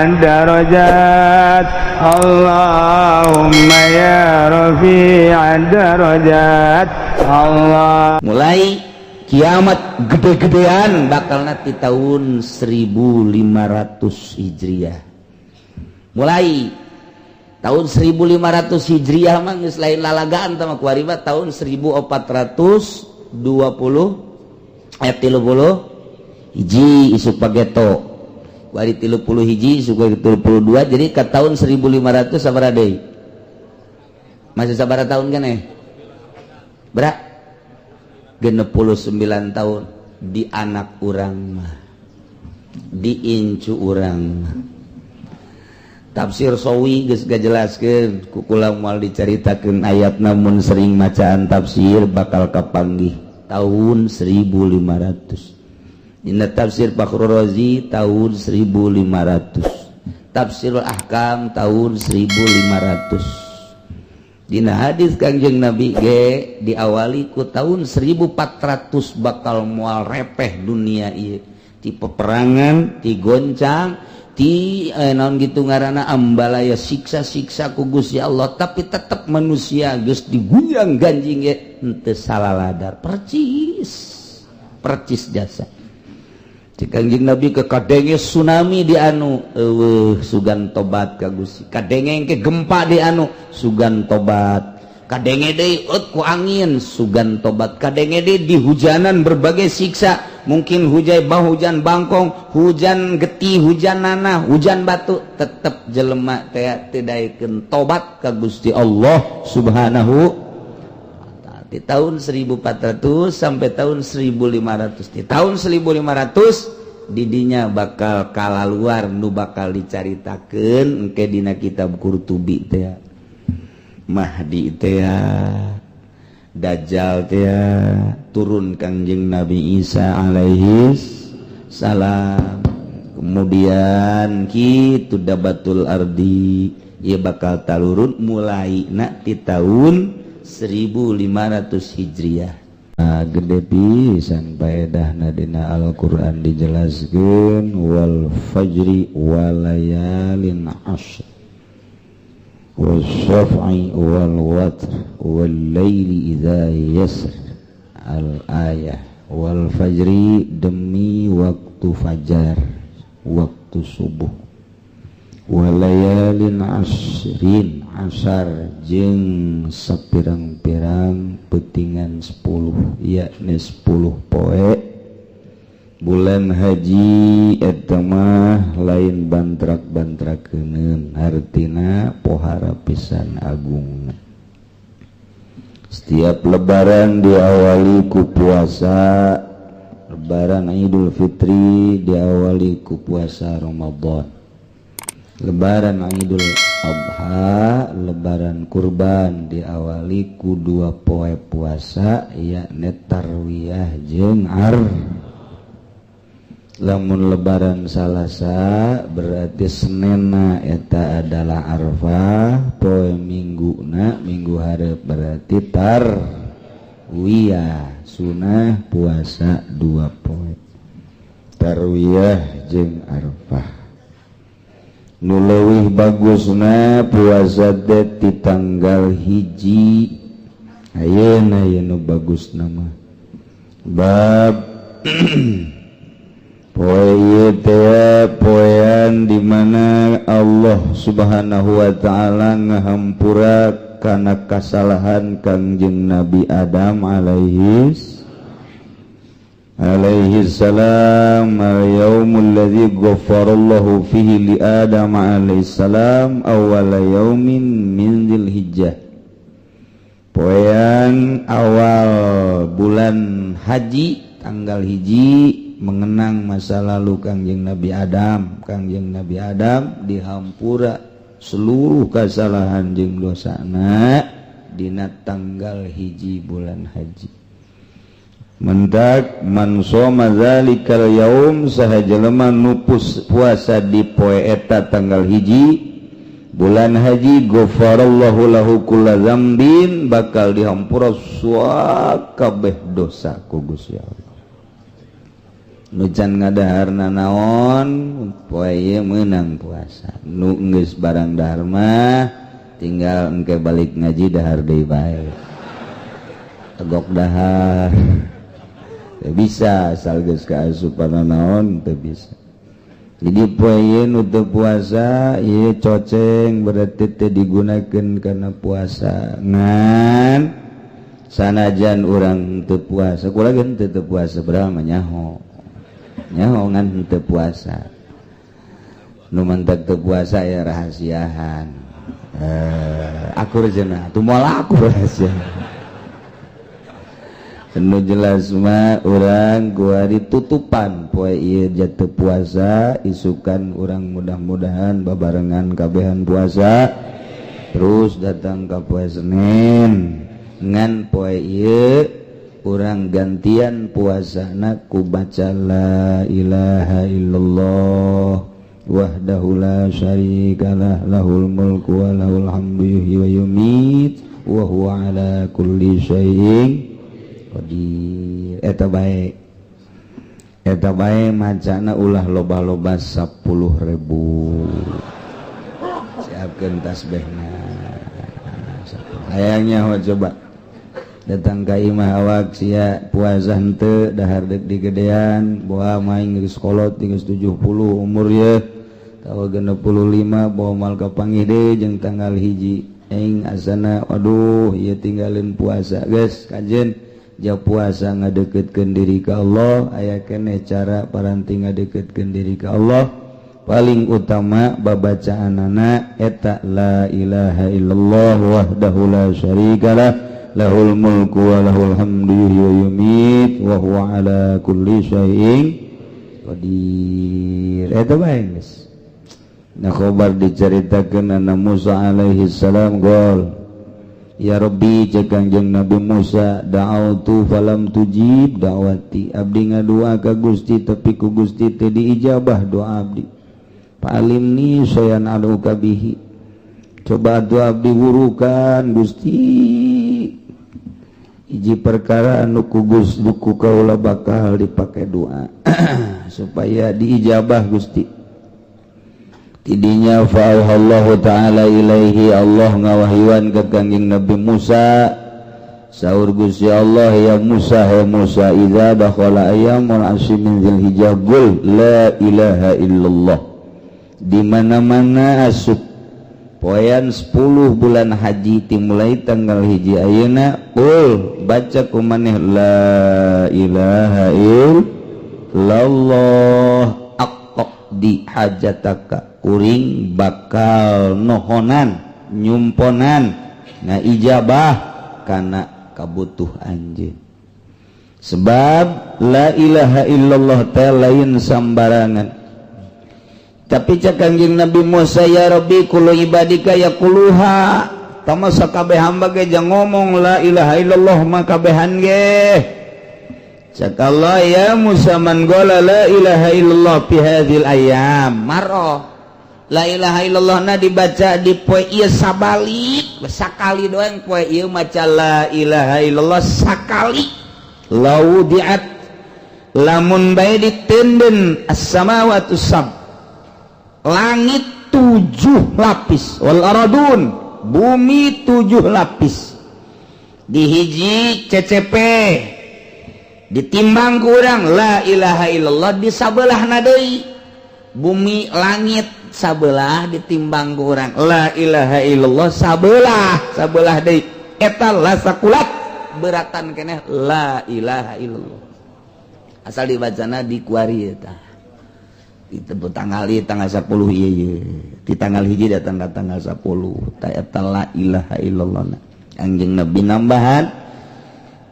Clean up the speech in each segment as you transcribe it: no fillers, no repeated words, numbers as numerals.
الدرجات اللهم يا رفيع الدرجات الله. Mulai kiamat gede-gedean bakal nanti tahun 1500 Hijriah. Mulai tahun 1500 Hijriah mah geus lain lalagaan tah kuari mah. Tahun 1420 ayat 30 hiji isuk pageto kuari 31 isuk 32, jadi ke tahun 1500 sabaraha deui? Masih sabaraha tahun kan eh berak 69 tahun di anak urang mah, di incu urang mah. Tafsir Sawi geus gajelaskeun ku kula, moal dicaritakeun ayat, namun sering macaan tafsir bakal kapanggih tahun 1500. Dina tafsir Fakhrur Razi tahun 1500, Tafsirul Ahkam tahun 1500. Dina hadis Kangjeng Nabi ge diawali ku tahun 1400 bakal mual repeh dunia ieu ti peperangan, ti goncang, ti naon gitu ngaranna, ambalaya, siksa-siksa ku Gusti Allah, tapi tetap manusia geus digunjang ganjing ge henteu salaladar, percis percis jasa. Ti Kangjeng Nabi ke kadenge tsunami di anu, eueuh sugan tobat ka Gusti. Kadenge ke gempa di anu, sugan tobat. Kadenge deui ku angin, sugan tobat. Kadenge deui di hujanan berbagai siksa, mungkin hujan bah, hujan bangkong, hujan getih, hujan nanah, hujan batu, tetep jelema teh teu daekeun tobat ka Gusti Allah Subhanahu. Di tahun 1400 sampai tahun 1500, di tahun 1500 didinya bakal kalaluar nu bakal dicaritakeun engke dina kitab Qurtubi teh, Mahdi teh, Dajjal teh, turun Kangjeng Nabi Isa alaihi salam, kemudian kitu Dabbatul Ardi ia bakal talurun mulai nak di tahun 1500 Hijriah. Nah, gede pisan faedahna. Dina Al-Qur'an dijelaskeun wal fajri walayalin ashr wasyaf'i wal watr wal laili idza yasr al ayah. Wal fajri, demi waktu fajar, waktu subuh, walayalin asrin, asar, jeung sapirang-pirang peutingan 10, yakni 10 poe bulan haji. Eta mah lain bantrak-bantrakeun, hartina pohara pisan agung. Setiap lebaran diawali ku puasa. Lebaran Idul Fitri diawali ku puasa Ramadan. Lebaran Idul Adha, lebaran kurban diawali ku dua poe puasa, yakni Tarwiyah jeung Ar. Lamun lebaran Salasa, berarti Senena eta adalah Arfah, poe Mingguna, Minggu hareup berarti Tarwiyah. Sunah puasa dua poe, Tarwiyah jeung Arfah. Nu leuwih bagusna puasa teh ti tanggal 1 ayeuna. Ieu nu bagus nama bab poe ieu teh poean di mana Allah Subhanahu wa taala ngahampura kana kasalahan Kangjeng Nabi Adam alaihi salam. Al-yaumul ladzi ghafarallahu fihi li Adam alaihi salam awwala yaumin min Dzulhijjah. Poean awal bulan haji tanggal 1 mengenang masa lalu Kangjeng Nabi Adam. Kangjeng Nabi Adam dihampura seluruh kesalahan jeung dosana dina tanggal 1 bulan haji. Mendak man shoma dzalikal yaum, saha jelema nu puasa di poe eta tanggal 1 bulan haji, ghafarallahu lahu kulla dzambin, bakal dihampura kabeh dosa ku Gusti Allah. Nu can ngadahar nanaon poe ieu meunang puasa. Nu geus barang dahar mah tinggal engke balik ngaji dahar deui bae. Tegok dahar. Teu bisa asal geus kaasupan nanaon teu bisa. Jadi poe ieu nu teu puasa ieu coceng, berarti teu digunakeun kana puasa. Ngan sanajan urang teu puasa, kula ge teu puasa, berapa mah nyaho. Nyaho ngan teu puasa. Nu mantak teu puasa ya rahasiahan. Akur cenah, atuh moal akur rahasia. Nu jelas mah urang kuari tutupan poe ieu jatuh puasa, isukan urang mudah-mudahan babarengan kabehan puasa terus datang ka poe Senin. Ngan poe ieu urang gantian puasana ku baca la ilaha illallah wahdahu la syarikalah lahul mulku wa lahul hamdu yuhyi wa yumiit wa huwa ala kulli syai'in qadir. Eta bae, eta bae macana ulah loba-loba 10.000. Siapkeun tasbihna. Hayangnya ho coba datang ka imah awak sia puasa henteu, dahar deuk digedean, boa main geus kolot, geus 70 umur ye tawa 65, bawa mal kapanggih deui jeung tanggal 1 aing asana waduh ieu tinggalin puasa geus kajen. Ja puasa ngadeketkeun diri ka Allah, aya keneh cara paranti ngadeketkeun diri ka Allah paling utama babacaanana eta la ilaha illallah wahdahu la syarikalah lahul mulku wa lahul hamdu yuhyi wa yumiit wa huwa ala kulli syai'in qadir. Eta bae geus. Nah, khobar diceritakeun anna Musa alaihi salam gol. Ya Rabbi, cek Kangjeng Nabi Musa, da'autu falam tujib da'wati, abdi ngadua ka Gusti tapi ku Gusti teu diijabah doa abdi. Fa'alimni syai'an ad'uka bihi, coba doa abdi wurukan Gusti hiji perkara anu ku Gusti ku kaula bakal dipake doa supaya diijabah Gusti. Tidinya fa'auhallahu ta'ala ilaihi, Allah ngawahyuan ke Kangjeng Nabi Musa. Saur Gusti Allah, ya Musa, ya Musa, idza dakhala ayyamul asyri min dzulhijjah qul la ilaha illallah. Di mana-mana asup poean 10 bulan haji dimulai tanggal 1 ayeuna, qul baca ku maneh la ilaha illallah aqdi hajataka, kuring bakal nohonan nyumponan ngaijabah kana kabutuh anjeun. Sebab la ilaha illallah teh lain sambarangan. Tapi cek Kangjeng Nabi Musa, ya Rabbi, kullu ibadika yaquluha, tama sakabeh hamba ge jang ngomong la ilaha illallah mah kabehan ge. Cek Allah, ya Musa, man qala la ilaha illallah fi hadhil ayyam marra. La ilaha illallah na dibaca di poe ieu sabalik sakali doang, poe ieu maca la ilaha illallah sakali, laudiat lamun bae ditenden as-samawatu sab, langit tujuh lapis, wal aradun, bumi tujuh lapis, dihiji CCP ditimbang kurang la ilaha illallah di sabelah deui, bumi langit sabelah ditimbang kurang la ilaha illallah sabelah sabelah deui, eta la sakulat beratan keneh la ilaha illallah asal dibacana di kuari. Eta ditebut tanggal ieu, tanggal 10 ieu ieu di tanggal 1 datang ka tanggal 10 ta eta la ilaha illallah. Anjing Nabi nambahan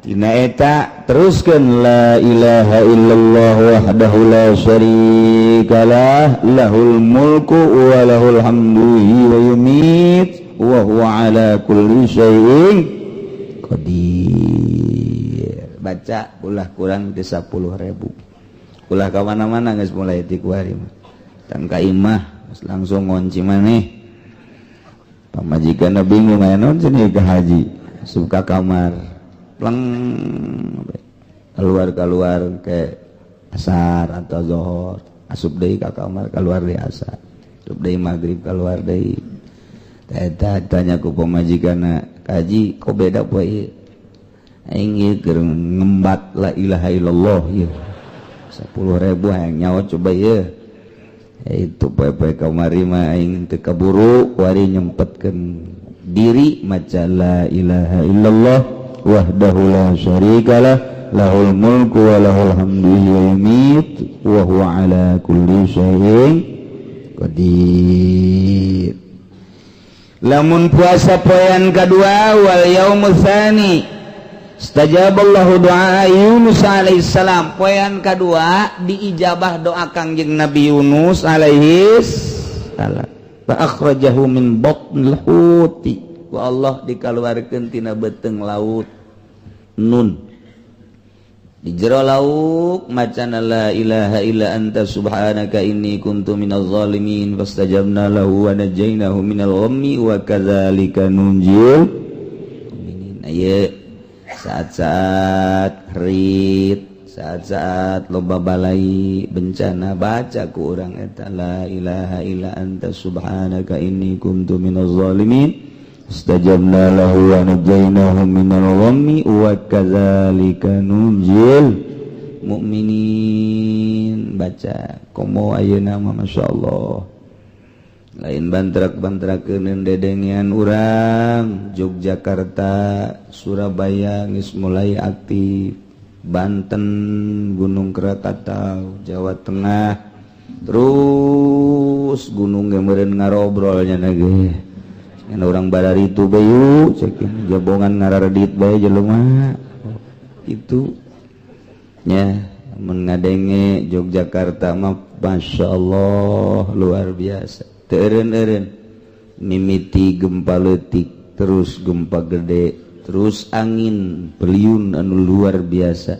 tina eta, teruskeun la ilaha illallah wahdahu la syarikalah lahul mulku wa lahul hamdu wa yumiit wa huwa ala kulli syai'in qadir. Baca ulah kurang di 10.000, ulah ka mana-mana geus mulai ti kuari mah. Tang ka imah geus langsung ngunci maneh, pamajikan bingung aya naon cenah ka haji, asup ka kamar pleng, keluar keluar ke Asar atau zohor, asup deui ka kamar, keluar deui asar, asup deui maghrib, keluar deui. Eta tanya ku pamajikanna, "Kaji, kok beda poe ieu?" "Aing ieu keur ngembat la ilaha illallah ieu. 10.000 hayang nyawa coba ieu." Itu poe-poe kamari mah aing teu kaburu, kuari nyempetkeun diri maca la ilaha illallah wahdahu la syarikalah, lahul mulku wa lahul hamdu yumit wa huwa ala kulli syai'in qadir. Lamun puasa poean kedua, wal yaumus tsani istajaballahu doa Yunus alaihissalam. Poean kedua diijabah doa Kangjeng Nabi Yunus alaihi salam. Fa akhrajahu min batnil huti, wa Allah dikaluarkeun tina beuteung laut. Nun di jero lauk macana la ilaha illa anta subhanaka inni kuntu minaz zalimin, fastajabna lahu wa najainahu minal ghammi wa kadzalika nunjil mu'minin. Ieu saat-saat rit, saat-saat loba balai bencana, baca ku urang eta la ilaha illa anta subhanaka inni kuntu minaz zalimin, istajabna lahu wa najainahu minal ghammi wa kadzalika nunjil mukminin. Baca komo ayeuna mah, masyaallah, lain bantrak-bantrakeun dedengean urang Yogyakarta, Surabaya geus mulai aktif, Banten, Gunung Krakatau, Jawa Tengah, terus gunung ge meureun ngarobrolnya ge. Orang badar itu bayu cekin jabongan ngararedit bae jelema itu nya. Mun ngadenge Yogyakarta mah, Masya Allah, luar biasa. Teu eureun-eureun mimiti gempa leutik, terus gempa gede, terus angin beliun anu luar biasa.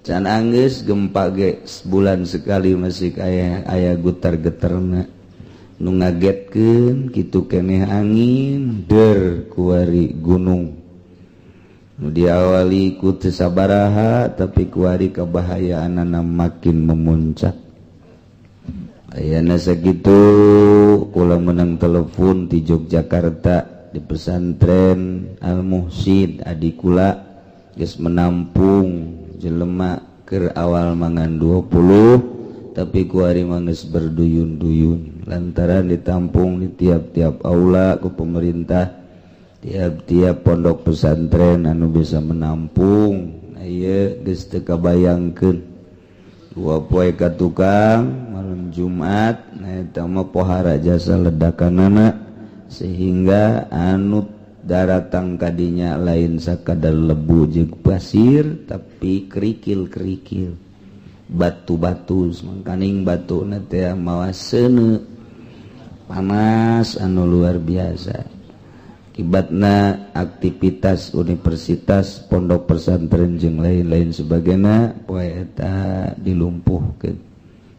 Can anggeus gempa ge sebulan sekali masih aya aya gutar geterna nu ngagetkeun kitu keneh. Angin der kuari gunung nu diawali ku teu sabaraha, tapi kuari kebahayaanana makin memuncak. Ayeuna sakitu kula menang telepon di Yogyakarta, di pesantren Al Muhsin adikula geus menampung jelema keur awal mangan 20, tapi kuari mah geus berduyun-duyun lantaran ditampung di tiap-tiap aula ku pemerintah, tiap-tiap pondok pesantren anu bisa menampung. Nah, ieu geus teu kabayangkeun 2 poe ka tukang malam Jumat. Nah, eta mah pohara jasa ledakanana, sehingga anu daratang kadinya lain sakadar lebu jeung pasir, tapi kerikil-kerikil, batu-batu. Mangkaning batu teh mawa seuneu panas anu luar biasa akibatna aktivitas universitas, pondok pesantren jeung lain-lain sebagainya poe eta dilumpuhkeun,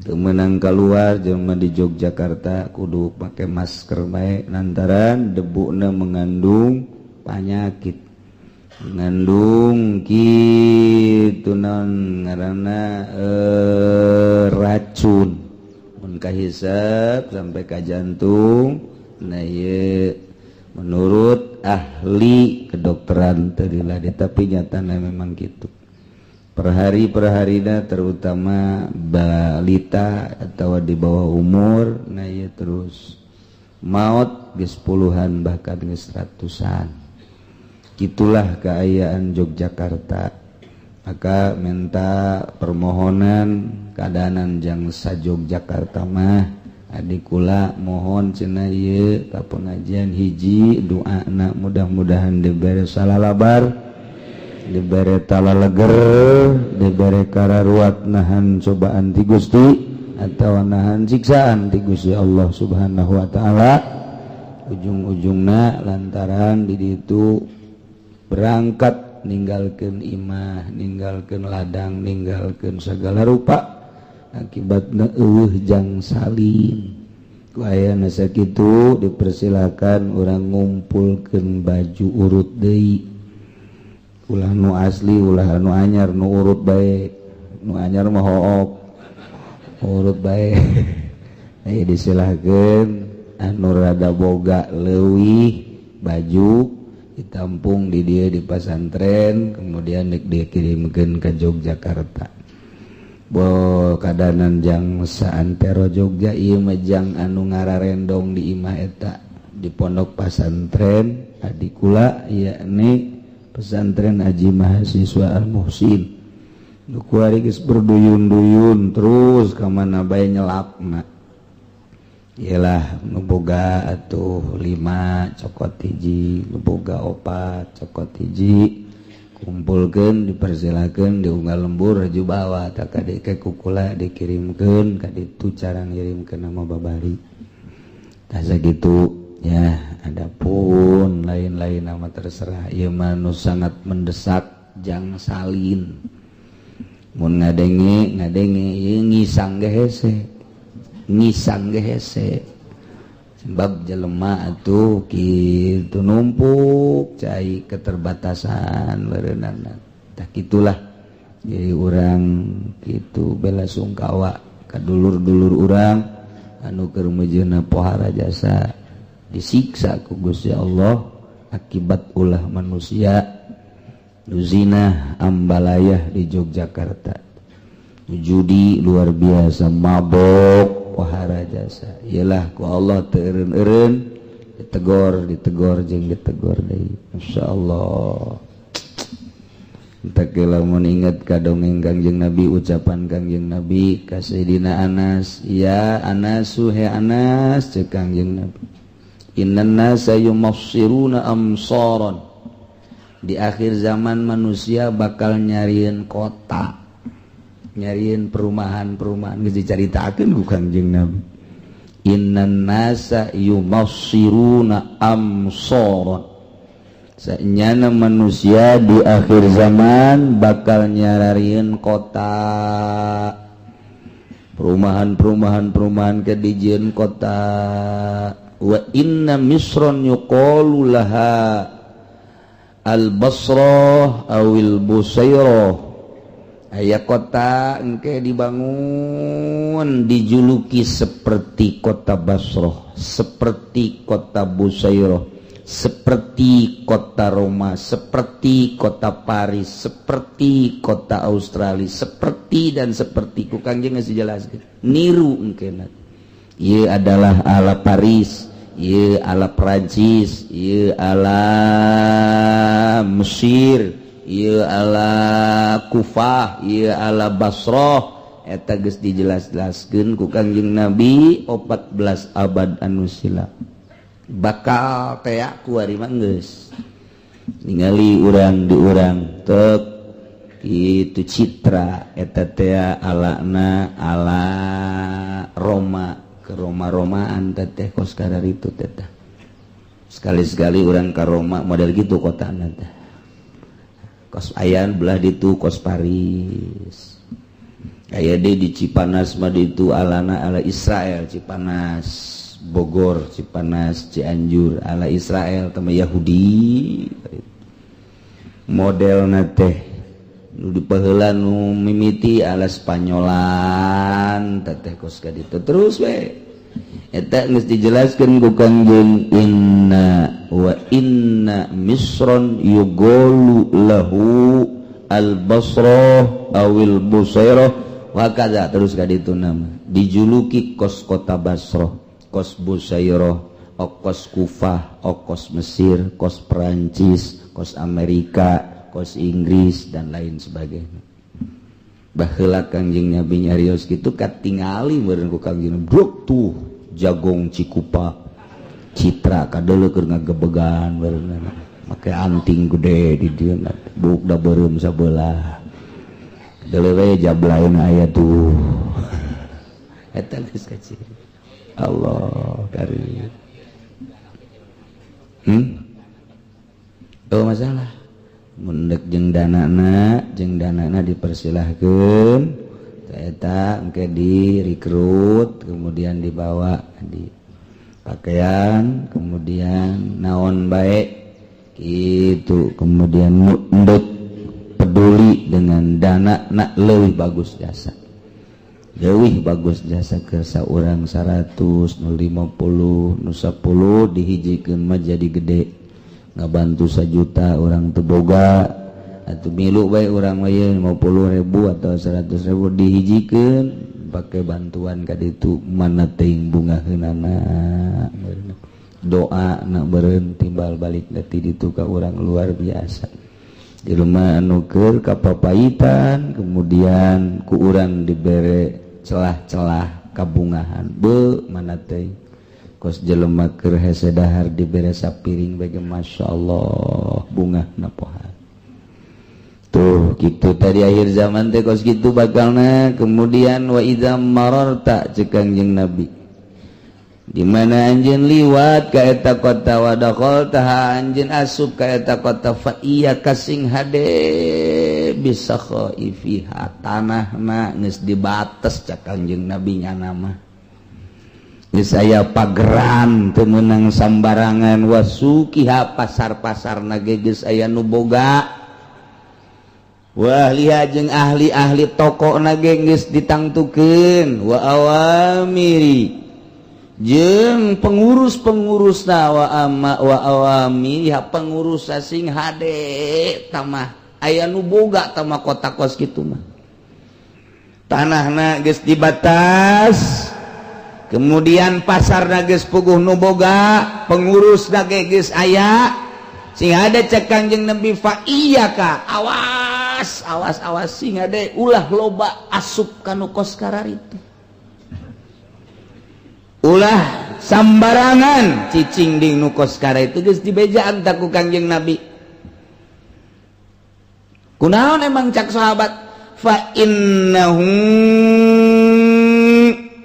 teu meunang keluar. Jelema di Yogyakarta kudu pakai masker bae lantaran debuna mengandung penyakit, mengandung kitu naon ngaranna, racun mun kahisap sampai ka jantung. Nah, ieu menurut ahli kedokteran tadi lah, tapi nyatanya memang gitu per hari per harina, terutama balita atau di bawah umur. Nah, ya terus maut geus puluhan, bahkan geus ratusan. Itulah keayaan Yogyakarta. Maka minta permohonan keadaan jang sa Yogyakarta mah, adik kula mohon cenah ieu ka pengajian, hiji doana mudah-mudahan dibere salalabar, dibere talaleger, dibere kararuat nahan cobaan ti Gusti atau nahan siksaan ti Gusti Allah Subhanahu wa taala. Ujung-ujungna lantaran di ditu berangkat ninggalkeun imah, ninggalkeun ladang, ninggalkeun segala rupa, akibatna euweuh jang salin. Ku ayana sakitu dipersilakan urang ngumpulkeun baju urut deui, ulah nu asli, ulah nu anyar, nu urut bae. Nu anyar mah hook urut bae. Ayo disilahkeun anu rada boga leuwih baju ditampung di dia di pasantren, kemudian dikirimkan ke Yogyakarta. Bo kadanan jang saantero Jogja ieu mah jang anu ngararendong di imah eta di pondok pasantren adikula, yakni Pesantren Aji Mahasiswa Al Muhsin. Nu kuari geus berduyun-duyun terus ka mana bae nyelapna. Iyalah, nu boga atuh lima cokot hiji, nu boga opat cokot hiji, kumpulkeun, dipersilakeun di unggal lembur raju bawa tak kadek kukula dikirimkeun ka ditu. Cara ngirimkeun nama babari tah sakitu ya. Adapun lain-lain nama terserah. Ieu mah nu sangat mendesak jang salin. Mun ngadenge ngadenge ieu ngisang ge hese, ngisang ge hese, sebab jelema atuh kitu numpuk cai keterbatasan berenang. Tah kitulah. Jadi urang kitu bela sungkawa ka dulur-dulur urang anu keur meujeuhna pohara jasa, disiksa ku Gusti Allah akibat ulah manusia. Nu zina ambalayah di Yogyakarta, judi luar biasa, mabok pohara jasa. Iyalah, ku Allah teu eureun-eureun ditegor, ditegor jeung ditegor deui. Masyaallah. Tak lamun inget ka dongeng Kangjeng Nabi, ucapan Kangjeng Nabi ka Sayyidina Anas, "Ya Anasu, he Anas," cek Kangjeng Nabi, "innan nasa yumassiruna amsaran." Di akhir zaman manusia bakal nyariin kota, nyariin perumahan-perumahan. Geus dicaritakeun ku Kangjeng Nabi, innan nasa yumassiruna amsaran. Sanyana manusia di akhir zaman bakal nyararieun kota, perumahan-perumahan, perumahan ke dijieun kota. Wa inna misron yuqalu laha al-Basrah awil Busairah. Aya kota engke dibangun dijuluki seperti kota Basrah, seperti kota Busairah, seperti kota Roma, seperti kota Paris, seperti kota Australia, seperti dan seperti. Ku Kangjeng ngasih jelaskan niru engke. Ieu adalah ala Paris, ieu ala Prancis, ieu ala Mesir, ieu ala Kufah, ieu ala Basrah. Eta geus dijelas-jelaskeun ku Kangjeng Nabi 14 abad anu silam. Bakal tea kuari mah geus ningali urang di urang tek itu citra eta teh alana ala Roma, ke Roma-Romaan teh kos kadar itu teh. Sekali-sekali urang ke Roma, model gitu kota teh kos ayan belah ditu kos Paris. Aya di Cipanas mah itu alana ala Israel. Cipanas Bogor, Cipanas Cianjur ala Israel sama Yahudi model teh. Nu dipaheula nu mimiti ala Spanyolan teh kos ka ditu terus we. Eta geus dijelaskeun ku Kangjeng, inna wa inna misron yugolu lahu al Basrah awil Busairah wa kaza terus ka ditu. Nama dijuluki kos kota Basrah, kos Busairah, kos Kufah, kos Mesir, kos Perancis, kos Amerika, kos Inggris, dan lain sebagainya. Baheula Kangjeng Nabi nyarios kitu, katingali meureun ku Kangjeng bruk tuh jagong Cikupa Citra kadeuleu keur ngagebegan meureun, make anting gede di dieu, buk da beureum sabelah, deuleu we jablain aya tuh. Eta geus kaciri. Allah karim. Oh, masalah mendek jeung danana, jeung danana dipersilahkan. Eta engke direkrut, kemudian dibawa di pakaian, kemudian naon baik gitu, kemudian mendek peduli. Dengan dana nak lebih bagus, jasa leuwih bagus, jasa ke orang 100 nu 50 nu 10 dihijikeun mah jadi gede. Ngabantu 1 juta orang teu boga atau milu bae urang mah 50.000 atau 100.000 dihijikeun pakai bantuan ka ditu, mana teuing bungaheunana, doa nak beureun timbal balik ti ditu ka urang luar biasa. Jelema anu keur kapapaitan kemudian ku urang dibere celah-celah kabungahan, be mana teuing. Kos jelema keur hese dahar dibere sapiring bagi, Masya Allah, bunga napohan tuh gitu. Tadi akhir zaman teh kos gitu bakalna. Kemudian wa idza mararta, cek Kangjeng Nabi, di mana anjeun liwat ka eta kota, wa dakhaltaha, anjeun asup ka eta kota, fa iyyaka, sing hade, bisakhaifiha, tanahna geus dibates. Cek Kangjeng Nabi, nyana mah geus aya pageran, teu meunang sambarangan. Wasuqiha, pasar-pasarna ge geus aya nu boga. Wa ahliha, jeung ahli-ahli toko na ge geus ditangtukeun. Wa awamiri, jeung pengurus-pengurus na, wa ama wa awami ya, pengurus sing hade tamah aya nu boga tamah kota kos kitu mah. Tanahna geus dibatas, kemudian pasar geus puguh nu boga, pengurus ge geus aya. Sing hade, cek Kanjeng Nabi, fa iyyaka, awas, awas, awas, sing hade, ulah loba asup kanu kos kararitu, ulah sambarangan cicing di nu kos itu. Geus dibejaan tak ku Kangjeng Nabi. Kunaon emang? Cak sahabat, fa innahu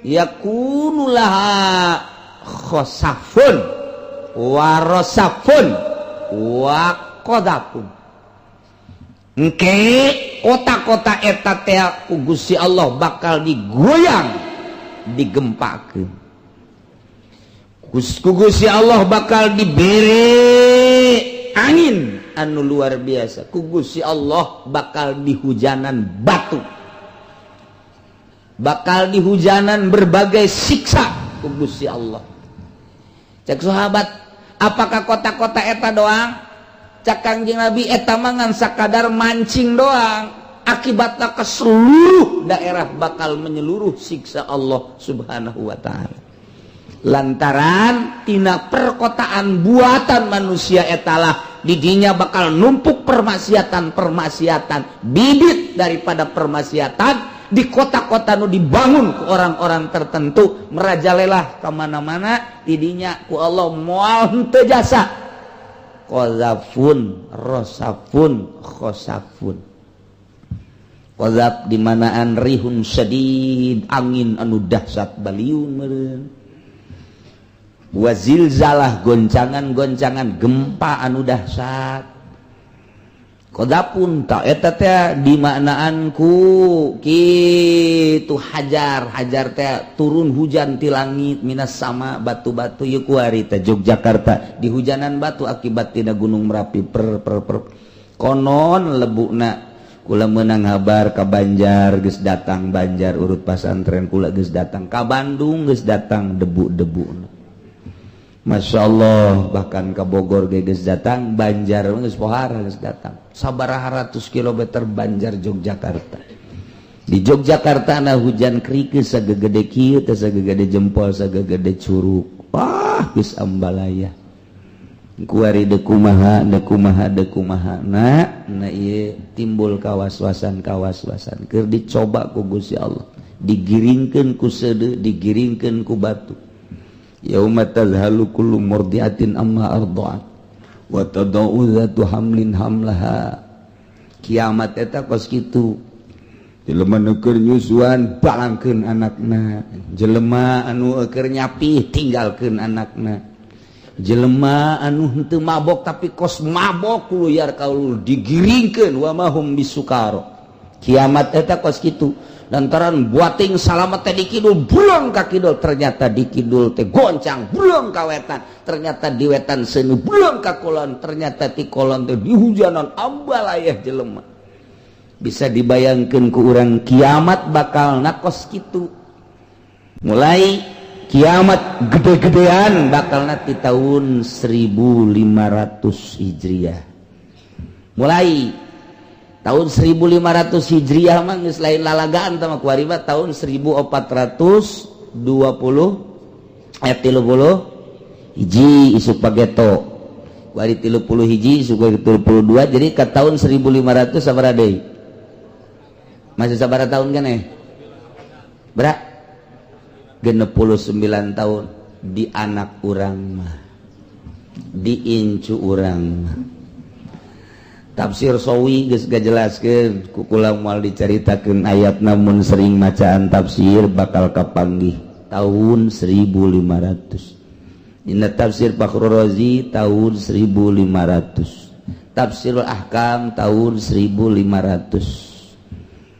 yakunu laha khosafun warosafun wa qadafun. Engke kota-kota eta teh ku Gusti Allah bakal digoyang, digempakeun ku Gusti Allah, bakal dibere angin anu luar biasa, ku Gusti Allah bakal dihujanan batu, bakal dihujanan berbagai siksa ku Gusti Allah. Cek sahabat, apakah kota-kota eta doang? Cak Kangjeng Nabi, eta mangan sakadar mancing doang, akibatnya ke seluruh daerah bakal menyeluruh siksa Allah Subhanahu wa Ta'ala, lantaran tina perkotaan buatan manusia etalah didinya bakal numpuk permaksiatan-permaksiatan, bibit daripada permaksiatan di kota-kota nu dibangun ke orang-orang tertentu merajalela kemana-mana. Didinya ku Allah moal henteu jasa, qazafun, rosafun, khosafun. Qazaf dimanaan rihun syadid, angin anu dahsyat, baliun meureun. Wazilzalah, goncangan-goncangan gempa anu dahsyat. Kodapun tak eta teh dimaknaan ku kitu hajar, hajar teh turun hujan ti langit, minas sama, batu-batu. Ieu kuari teh Yogyakarta di hujanan batu akibat tina Gunung Merapi per per per. Konon lebukna kula menang habar ka Banjar geus datang, Banjar urut pasantren kula geus datang, ka Bandung geus datang debu-debu. Masya Allah, bahkan ke Bogor ge geus datang, Banjar geus pohara geus datang. Sabaraha ratus kilometer Banjar Yogyakarta. Di Yogyakarta na hujan kerikil sagegede kieu teh, sagegede jempol, sagegede curug. Wah, geus ambalaya. Kuari dekumaha, dekumaha, dekumaha. Nah, nah ieu timbul kawas-wasan, kawas-wasan keur dicoba ku Gusti Allah. Digiringkeun ku seudeuh, digiringkeun ku batu. Yauma tadhalu kullu murdiatin amma arda'at wa tadau dzatu hamlin hamlaha. Kiamat eta kos kitu. Jelema nu keur nyusuan balangkeun anakna, jelema anu keur nyapih tinggalkeun anakna, jelema anu henteu mabok tapi kos mabok luyar kaulur, digiringkeun. Wa mahum bisukaro. Kiamat eta kos kitu, lantaran buating salamet teh di kidul, bulang ka kidul, ternyata di kidul teh goncang, bulang ka wetan, ternyata di wetan seuneu, bulang ka kulon, ternyata di kulon teh di hujanan ambalayah jelema. Bisa dibayangkan ku urang kiamat bakal nakos gitu. Mulai kiamat gede-gedean bakal nanti tahun 1500 Hijriah. Mulai tahun 1500 Hijriah mah geus lain lalagaan sama kuari mah. Tahun 1420 ayat 30 hiji isuk pageto kuari 31 isuk 32. Jadi ke tahun 1500 sabaraha deui? Masih sabaraha tahun kan eh berak 69 tahun. Di anak urang mah, di incu urang mah. Tafsir Sawi geus gajelaskeun ku kula, moal dicaritakeun ayat, namun sering macaan tafsir bakal kapanggih tahun 1500. Dina tafsir Fakhrur Razi tahun 1500, Tafsirul Ahkam tahun 1500.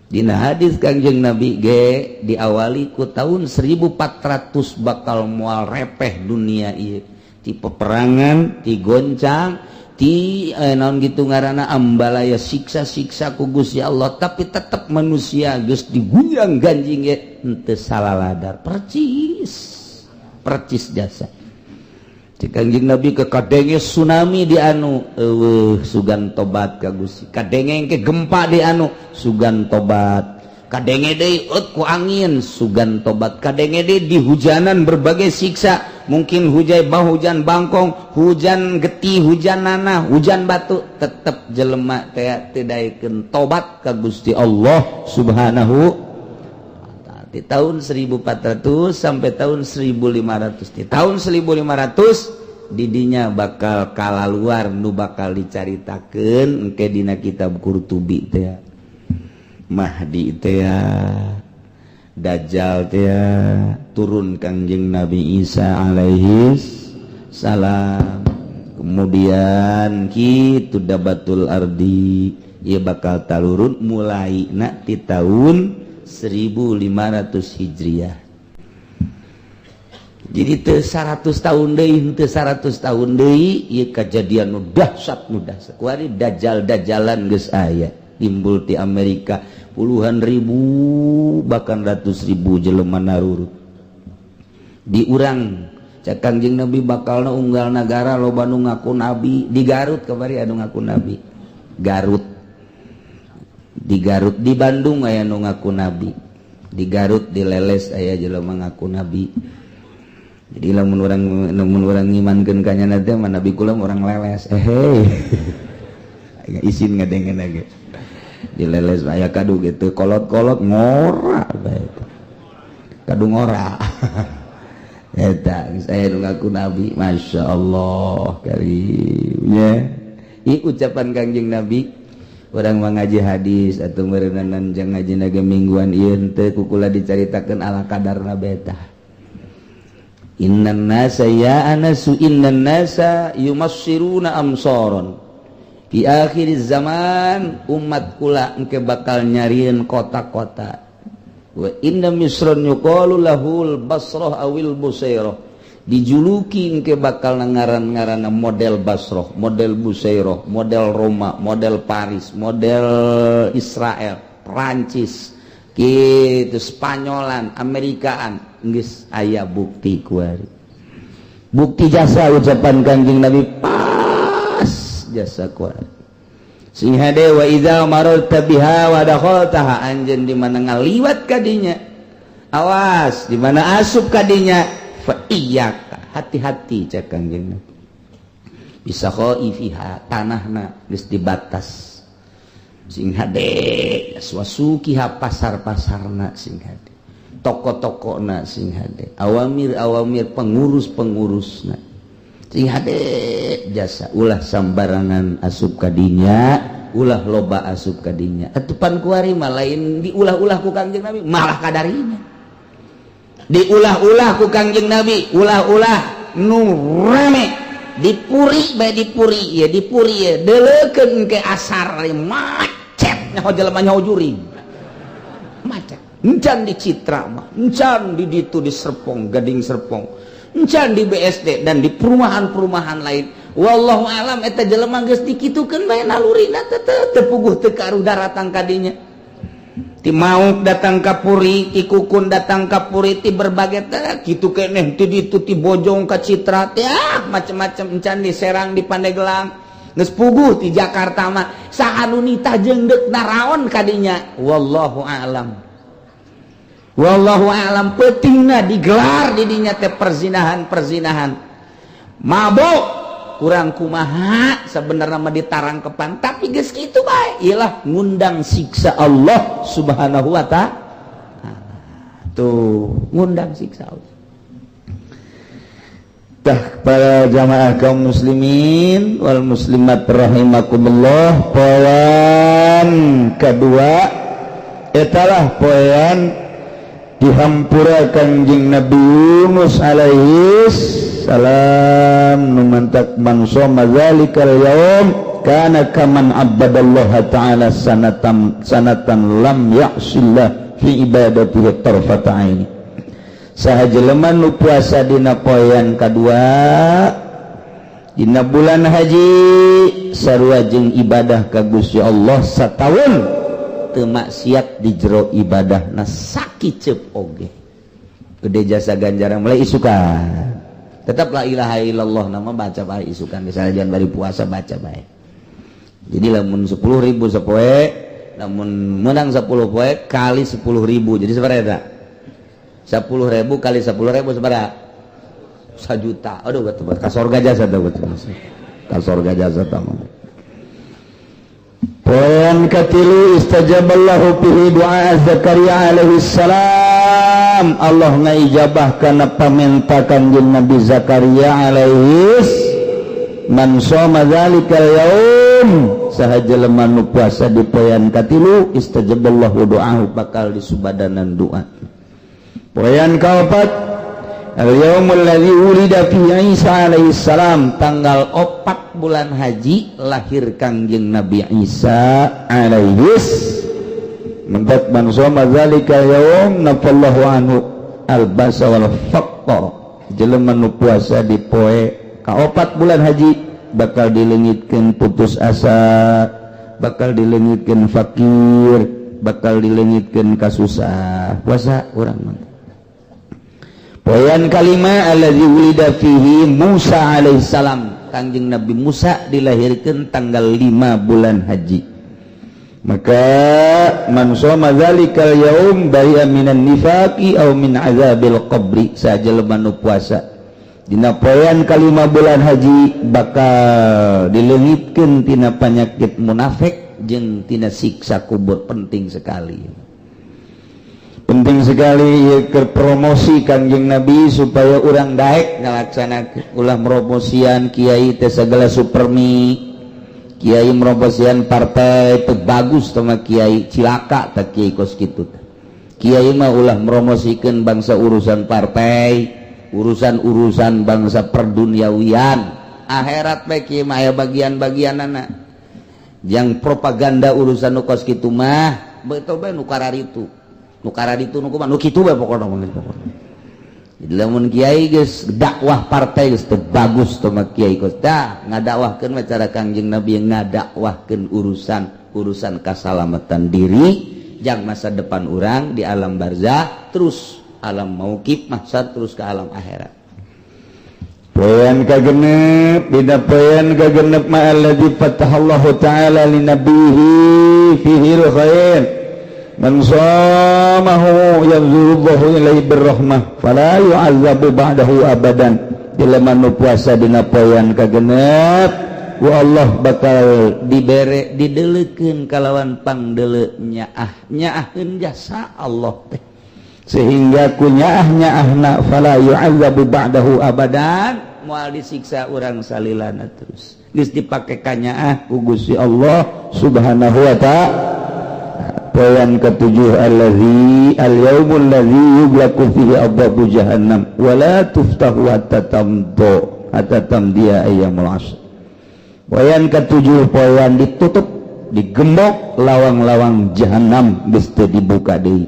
Dina hadis Kangjeng Nabi ge diawali ku tahun 1400 bakal mual repeh dunia ieu ti peperangan, ti goncang, ti naon gitu ngaranna, ambalaya, siksa-siksa ku Gusti Allah, tapi tetap manusia geus digunjang ganjing ge henteu salah ladar, percis percis jasa. Cek Kangjeng Nabi ke kadenge tsunami di anu, eueuh, sugan tobat ka Gusti. Kadenge ke gempa di anu, sugan tobat. Kadenge deui eut ku angin, sugan tobat. Kadenge deui di hujanan berbagai siksa, mungkin hujan bah, hujan bangkong, hujan getih, hujan nanah, hujan batu, tetep jelema teh teu daekeun tobat ka Gusti Allah Subhanahu. Di tahun 1400 sampai tahun 1500, di tahun 1500 didinya bakal kalaluar nu bakal dicaritakeun engke dina kitab Qurtubi teh, Mahdi teh, Dajjal teh, turun Kangjeng Nabi Isa alaihi salam, kemudian kitu Dabbatul Ardi. Ieu bakal talurun mulai nak di tahun 1500 Hijriah. Jadi teu 100 tahun deui, teu 100 tahun deui ieu kejadian nu dahsyat, nu dahsyat. Kuari dajjal dajalan geus aya timbul di Amerika, puluhan ribu bahkan ratus ribu jelema narurut. Di urang, cek Kangjeng Nabi, bakalna unggal nagara loba nu ngaku nabi. Di Garut kamari anu ngaku nabi, Garut, di Garut, di Bandung aya nu ngaku nabi. Di Garut, di Leles aya jelema ngaku nabi. Jadi lamun urang ngimankeun ka nyana teh mah, nabi kula orang Leles. Eh hey. Isin ngadengen lagi di Leles aya kadu gitu, kolot-kolot ngora bae, kadu ngora eta geus aya nu ngaku nabi. Masya Allah karim nya. Ieu ucapan Kangjeng Nabi. Urang mengaji hadis atau meureunan jang ngaji naga mingguan ieu henteu ku kula dicaritakeun ala kadarna beta. Innan nasa ya anasu, innan nasa yumassiruna amsaron di akhir zaman. Umat kula engke bakal nyarieun kota-kota. Wa inna misron yuqalu lahul basrah awil busairah, dijuluki engke bakal ngaran-ngaranna model Basroh, model Busairoh, model Roma, model Paris, model Israel, Prancis gitu, Spanyolan, Amerikaan. Geus aya bukti kuari, bukti jasa ucapan Kanjeng Nabi pas jasa kuari. Sing hade, wa idza mararta biha wa dakhaltaha, anjeun di mana ngaliwat kadinya, awas di mana asup kadinya, fa iyyaka, hati-hati, cek Kanjeng Nabi, bisa khaifiha, tanahna geus dibatas sing hade, wasukiha, pasar-pasarna sing hade, toko-tokona sing hade, awamir-awamir, pengurus-pengurusna sing hade jasa. Ulah sambarangan asup kadinya, ulah loba asup kadinya. Atupan kuari mah lain diulah-ulah ku Kangjeng Nabi, malah kadarinya diulah-ulah ku Kangjeng Nabi. Ulah-ulah nu rame dipuri bae, dipuri ya, dipuri ya, deleukeun ke asar macet, nyaho jelema, nyaho jurig, macet. Encan di Citra mah, encan di ditu, di Serpong, Gading Serpong, encan di BSD dan di perumahan-perumahan lain. Wallahu alam, eta jelema geus dikitukeun bae, nalurina teh teu puguh, teu karuh daratang kadinya. Ti Mauk datang ka Puri, ti Kukun datang ka Puri, ti berbagai teh kitu keneh, ti ditu, ti Bojong ka Citra teh, ah, macem-macem. Encan di Serang, di Pandeglang geus puguh, ti Jakarta mah saha nu nitah jeung deuk naraon kadinya? Wallahu alam, wallahu alam. Pentingna digelar di dinya teh perzinahan, perzinahan, mabok, kurang kumaha sebenarnya mah ditarangkepan, tapi geus kitu bae iyalah ngundang siksa Allah Subhanahu wa Ta'ala. Tuh, ngundang siksa Allah. Tah, para jamaah kaum muslimin wal muslimat rahimakumullah, poin kedua etalah poin dihampura Kanjeng Nabi Yunus alaihi salam, nu mantak man shoma zalikal yaum kana kaman abadallaha ta'ala sanatan sanatan lam ya'sillah fi ibadatihi tarfata aini. Saha jelema nu puasa dina poean kadua dina bulan haji, sarua jeung ibadah ka Gusti Allah sataun, teu maksiat di jero ibadah na sakiceup oge. Gede jasa ganjaran. Mulai isukan tetap la ilaha illallah nama baca bae isukan, misalnya jangan bari puasa, baca bae. Jadi lamun 10.000 sapoe, lamun menang 10 poe kali 10.000, jadi sabaraha eta? 10.000 kali 10.000 sabaraha? 1 juta. Aduh, betul ka sorga jasa tuh, betul ka sorga jasa tuh. Poin katilu, istajaballahu fihi du'a Zakaria alaihi salam. Allah ngaijabah kana pamenta Kanjeng Nabi Zakaria alaihi. Man shoma dzalikal yaum, saha jelema nu puasa di poean katilu, istajaballahu du'ahu, bakal disubadanan doa. Poean kaopat, al-yaumul ladzi wulida fihi Isa alaihi salam. Tanggal 4 bulan haji lahir Kangjeng Nabi Isa alaihi. Mentak man shoma dzalikal yaum nafallahu anhu al-basa wal faqra. Jelema nu puasa di poe kaopat bulan haji bakal dilengitkeun putus asa, bakal dilengitkeun fakir, bakal dilengitkeun kasusah. Puasa urang mah. Poean kalima, allazi wulida fihi Musa alaihi salam. Kangjeng Nabi Musa dilahirkan tanggal 5 bulan haji. Maka man shoma dzalikal yaum bari'a minan nifaqi aw min azabil qabri. Saha jelema nu puasa dina poean kalima bulan haji bakal dileungitkeun tina penyakit munafik jeung tina siksa kubur. Penting sekali. Penting sekali ya, ke promosi Kangjeng Nabi supaya urang daek ngalaksanakeun. Ulah promosian kiai teh segala supermi, kiai promosian partai teu bagus sama kiai, cilaka tak kiai kos kitu. Kiai mah ulah promosikeun bangsa urusan partai, urusan-urusan bangsa perduniawian. Akhirat bae kiai mah aya bagian-bagianana. Yang propaganda urusan nu kos kitu mah betul bae nu kararitu, nu kararitu, nu kumaha, nu kitu bae pokona mah, pokona. Jadi lamun kiai geus dakwah partai geus teu bagus teh mah kiai kos dah ngadakwahkeun mah cara Kangjeng Nabi yang ngadakwahkeun urusan urusan kasalamatan diri jang masa depan urang di alam barzah, terus alam mauqif mahsyar, terus ke alam akhirat. Poean kagenep, dina poean kagenep ma alladzi fatahallahu ta'ala li nabihi fihi khair. Man shamahu yanzurullahu ilaihi birrahmah fala yu'azzabu ba'dahu abadan. Jelema nu puasa dina poean kagenep, ku Allah bakal dibere, dideleukeun kalawan pangdeuleu nyaah, nyaahkeun jasa Allah teh, sehingga ku nyaah nyaahna fala yu'azzabu ba'dahu abadan, moal disiksa urang salilana. Terus geus dipake kanyaah ku Gusti Allah Subhanahu wa Ta'ala. Poean ketujuh, allazi al-yaumul ladzi yughlaqu fihi abwabu jahannam wala tuftahu hatta tamdu hatta tamdiya ayyamul asr. Poean ketujuh, poean ditutup, digembok lawang-lawang jahannam, geus teu dibuka deui.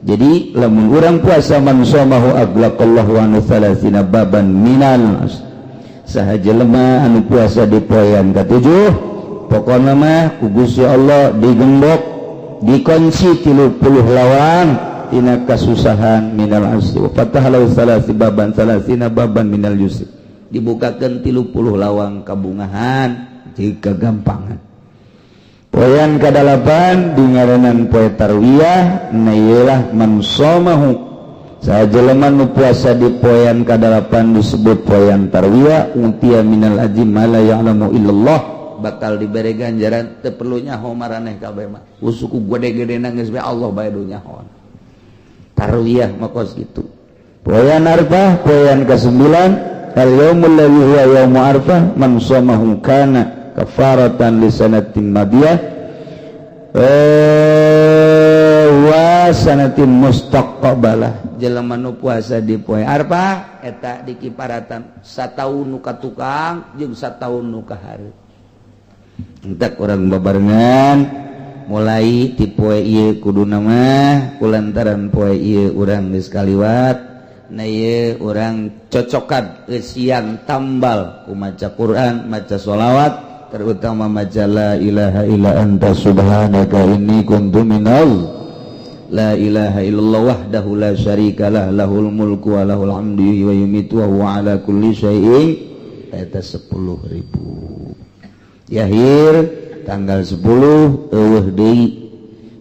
Jadi lamun urang puasa, man shamahu aghlaqallahu anhu thalathina baban minal asr. Saha jelema anu puasa di poean katujuh, pokona mah ku Gusti Allah digembok, dikunci 30 lawang tina kasusahan, minal usri wa fataha lahu salasi baban salasina baban minal yusri, Dibukakan 30 lawang kabungahan jeung kagampangan. Poean kadalapan dingaranan poe tarwiyah. Na ieulah man shamahu, saha jelema nu puasa di poean kadalapan disebut poean tarwiyah, utiya minal ajri ma la ya'lamu illallah. Bakal diberi ganjaran teu perlu nyaho maraneh kabeh mah, usuku gede-gede geus bae, Allah bae nu nyaho. Tarwiyah mah kos kitu. Poean Arfah, poean ke-9, al yaumul ladzi huwa yaumu Arfah, man shamahu kana kafaratan li sanatin madiyah wa sanatin mustaqbalah. Jelema nu puasa di poe Arfah eta dikiparatan sataun nu ka tukang jeung sataun nu ka hareup. Entak urang babarengan mulai ti poe ieu, kuduna mah kulantaran poe ieu urang geus kaliwat. Nah, ieu urang cocokan eusian tambal ku maca Quran, maca sholawat, terutama maca la ilaha illa anta subhanaka inni kuntu minal la ilaha illallah wahdahu la syarikalah lahul mulku wa lahul hamdu wa yumitu wa huwa ala kulli syai'in, eta 10.000. Yahir tanggal 10 euweuh deui.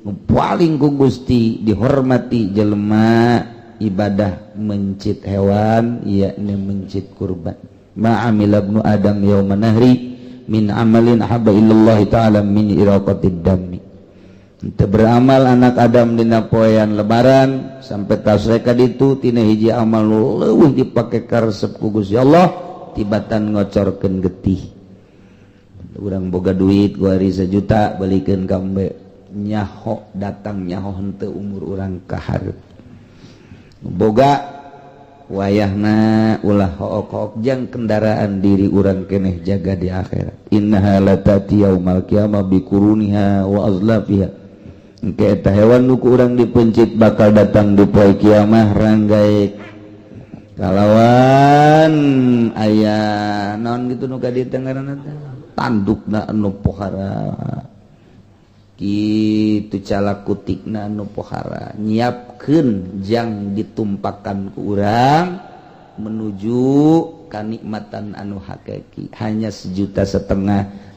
Nu paling ku Gusti dihormati jelema ibadah mencit hewan, yakni mencit kurban. Ma amila ibnu adam yauma nahri min amalin ahabba illallahi ta'ala min iraqatid dami. Teu beramal anak Adam dina poean lebaran sampai tasreka ditu tina hiji amal nu leuwih dipake karesep ku Gusti Allah tibatan ngocorkeun getih. Urang boga duit kuari 1 juta, belikeun ka embe, nyaho datang nyaho henteu umur urang ka hareup. Boga wayahna ulah hook-hook jang kendaraan diri urang keneh jaga di akhirat. Innaha latati yaumal qiyamah biquruniha wa azlafiha. Engke eta hewan nu ku urang dipencit bakal datang di poe kiamah ranggae kalawan aya naon gitu nu ka dieu teh ngaranna teh, tandukna anu pohara kitu, cala kutikna anu pohara, nyiapkeun jang ditumpakan ku urang menuju kanikmatan anu hakiki. Hanya 1,5 juta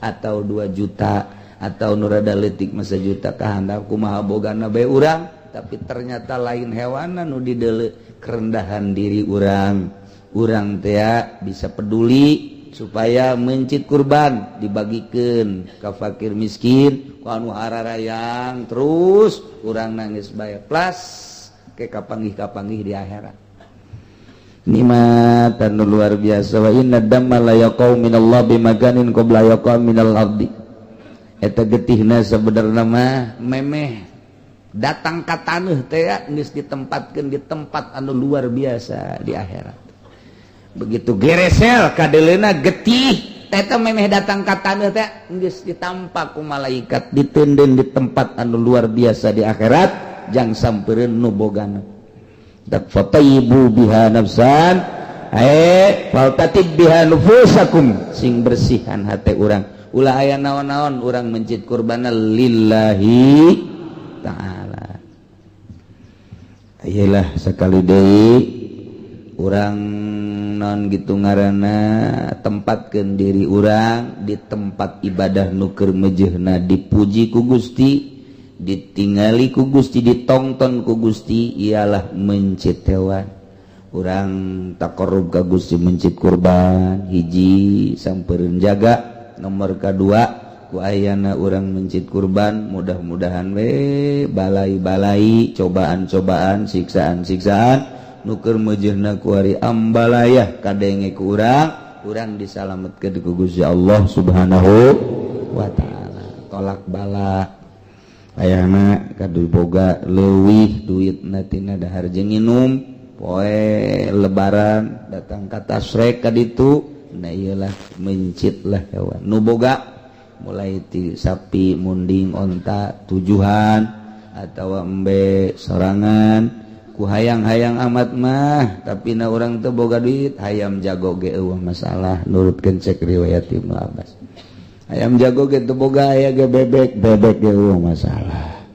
atau 2 juta atau nu rada leutik mah 1 juta kahandap kumaha bogana bae urang, tapi ternyata lain hewan anu dideuleu, kerendahan diri urang. Urang teh bisa peduli supaya mencit kurban dibagikan ke fakir miskin, ku anu hararayang, terus urang nangis bae plus ke kapanggih kapanggih di akhirat nikmatan nu luar biasa. Wa inna damma la yaqau minallah bimakanin qabla yaqa minal ardi. Eta getihna sebenarnya mah memeh datang ka taneuh teh geus ditempatkeun di tempat anu luar biasa di akhirat. Begitu geresel kadeleuna getih eta memeh datang ka taneuh teh geus ditampak ku malaikat, ditenden di tempat anu luar biasa di akhirat jang sampereun nu bogana. Dak fatayyibu biha nafsan, eh faltatib biha nufusakum, sing bersihan hati urang, ulah aya naon-naon, urang mencit kurbana lillahi ta'ala. Ayolah, sekali deui urang non gitu ngaranna, tempatkan diri urang di tempat ibadah nu keur mejehna dipuji ku Gusti, ditingali ku Gusti, ditongton ku Gusti, ialah mencit hewan. Urang taqarrub ka Gusti mencit kurban hiji sampereun jaga. Nomor kedua, ku ayana urang mencit kurban, mudah-mudahan we balai-balai, cobaan-cobaan, siksaan-siksaan nu keur mejehna kuari ambalayah kadenge ku urang, urang disalametkeun ku Gusti Allah Subhanahu wa Ta'ala. Tolak bala ayana kadu boga leuwih duit tina dahar jeung nginum poe lebaran datang ka tasrek ka ditu. Nah, iyalah mencit lah hewan nu boga, mulai ti sapi, munding, onta tujuhan atau embe sorangan. Ku hayang-hayang amat mah, tapi na urang teu boga duit, hayam jago ge euweuh masalah, nurutkeun cek riwayat Ibnu Abbas. Ayam jago ge teu boga, aya ge bebek, bebek ge euweuh masalah.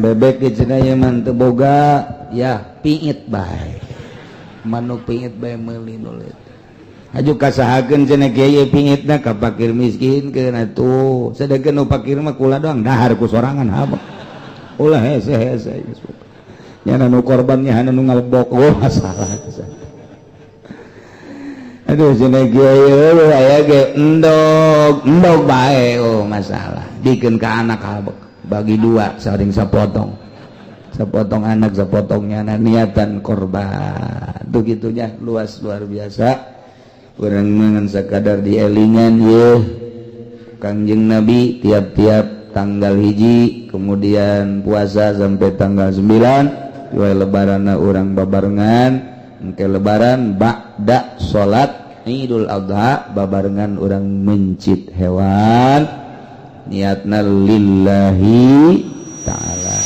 Bebek ge cenah ieu mah teu boga, ya piit bae. Manuk piit bae meuli nu leutik. Aju kasahakeun cenah kiai piitna ka fakir miskin keun atuh. Sedengkeun nu fakir mah kula doang dahar ku sorangan habek. Ulah hese-hese geus. Nyana nu korbannya hana nu ngalebok, oh masalah. Aduh cenah kiai eueuh aya ge endog, endog bae, oh masalah. Dikeun ka anak habek, bagi dua saring sapotong. Sepotong anak, sepotongnya nah, niatan korban. Tuh gitunya luas luar biasa. Urang mangan sakadar dielingan ye. Kangjeng Nabi tiap-tiap tanggal 1, kemudian puasa sampai tanggal 9, Dua lebaran urang babarengan, engke lebaran ba'da salat Idul Adha babarengan urang mencit hewan, niatna lillahi ta'ala.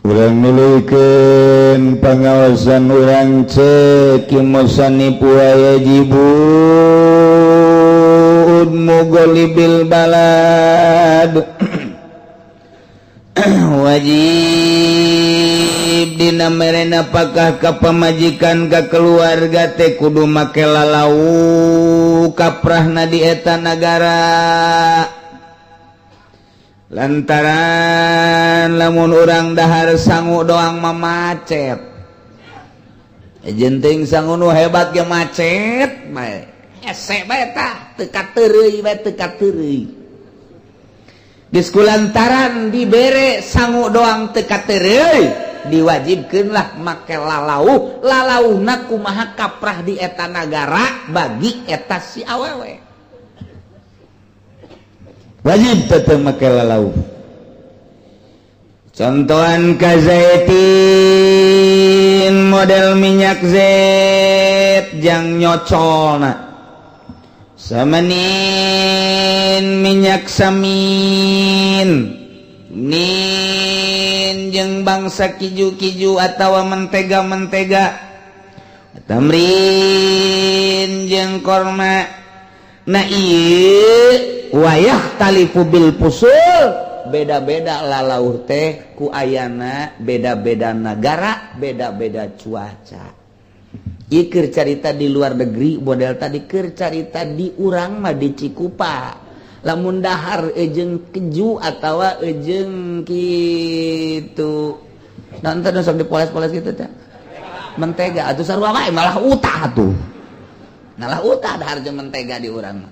Urang nuluykeun pangaosan urang cek musannif wa yajibu mugolibil balad. Wajib dina merena apakah ka pamajikan ka keluarga teh kudu make lalau kaprahna di eta nagara, lantaran lamun urang dahar sangu doang mah macet, jenting sangu nu hebat ge macet bae, hese bae tah, teu kateureuy bae, teu kateureuy. Geus kulantaran dibere sangu doang teu kateureuy, diwajibkeunlah make lalau. Lalauna kumaha kaprah di eta nagara bagi eta si awewe. Wajib tetep make lalau. Contohan kazaitin, model minyak zait jang nyocolna, samanin minyak samin nin jeung bangsa kiju-kiju atawa mentega-mentega, tamrin jeung korma. Nah, ieu wayah talifu bil fusul, beda-beda lalauh teh ku ayana beda-beda nagara, beda-beda cuaca. Ieu carita di luar negeri, model tadi keur carita di urang mah di Cikupa. Lamun dahar ejeng keju atawa ejeng kitu nonton sok dipoles-poles gitu teh mentega atuh, sarua wae, malah utah tuh, malah utah dahar jeung mentega di urang mah.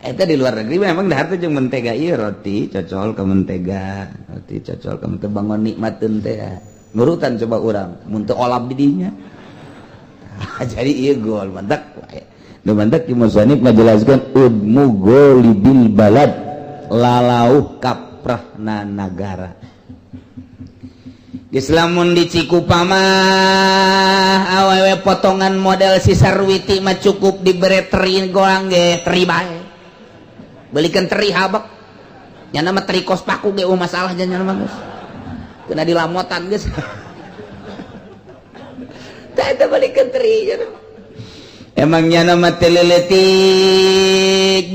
Eta di luar negeri memang dahar teh jeung mentega, ieu roti cocol ke mentega, roti cocol ke mentega, bangun nikmateun teh nurutan. Coba urang mun teu olap di dinya. Jadi ieu gol mantak nu mantak ki musannif ngajelaskeun udmu golibil balad, lalauh kaprahna nagara. Geus lamun di Cikupa mah awewe potongan model si Sarwiti mah cukup dibere teri golang ge teri bae, belikan teri habek, nyana mah teri kos paku ge masalah, nyana mah geus kena dilamotan geus. Tah eta belikan teri nyana. Emang nyana mah teu leutik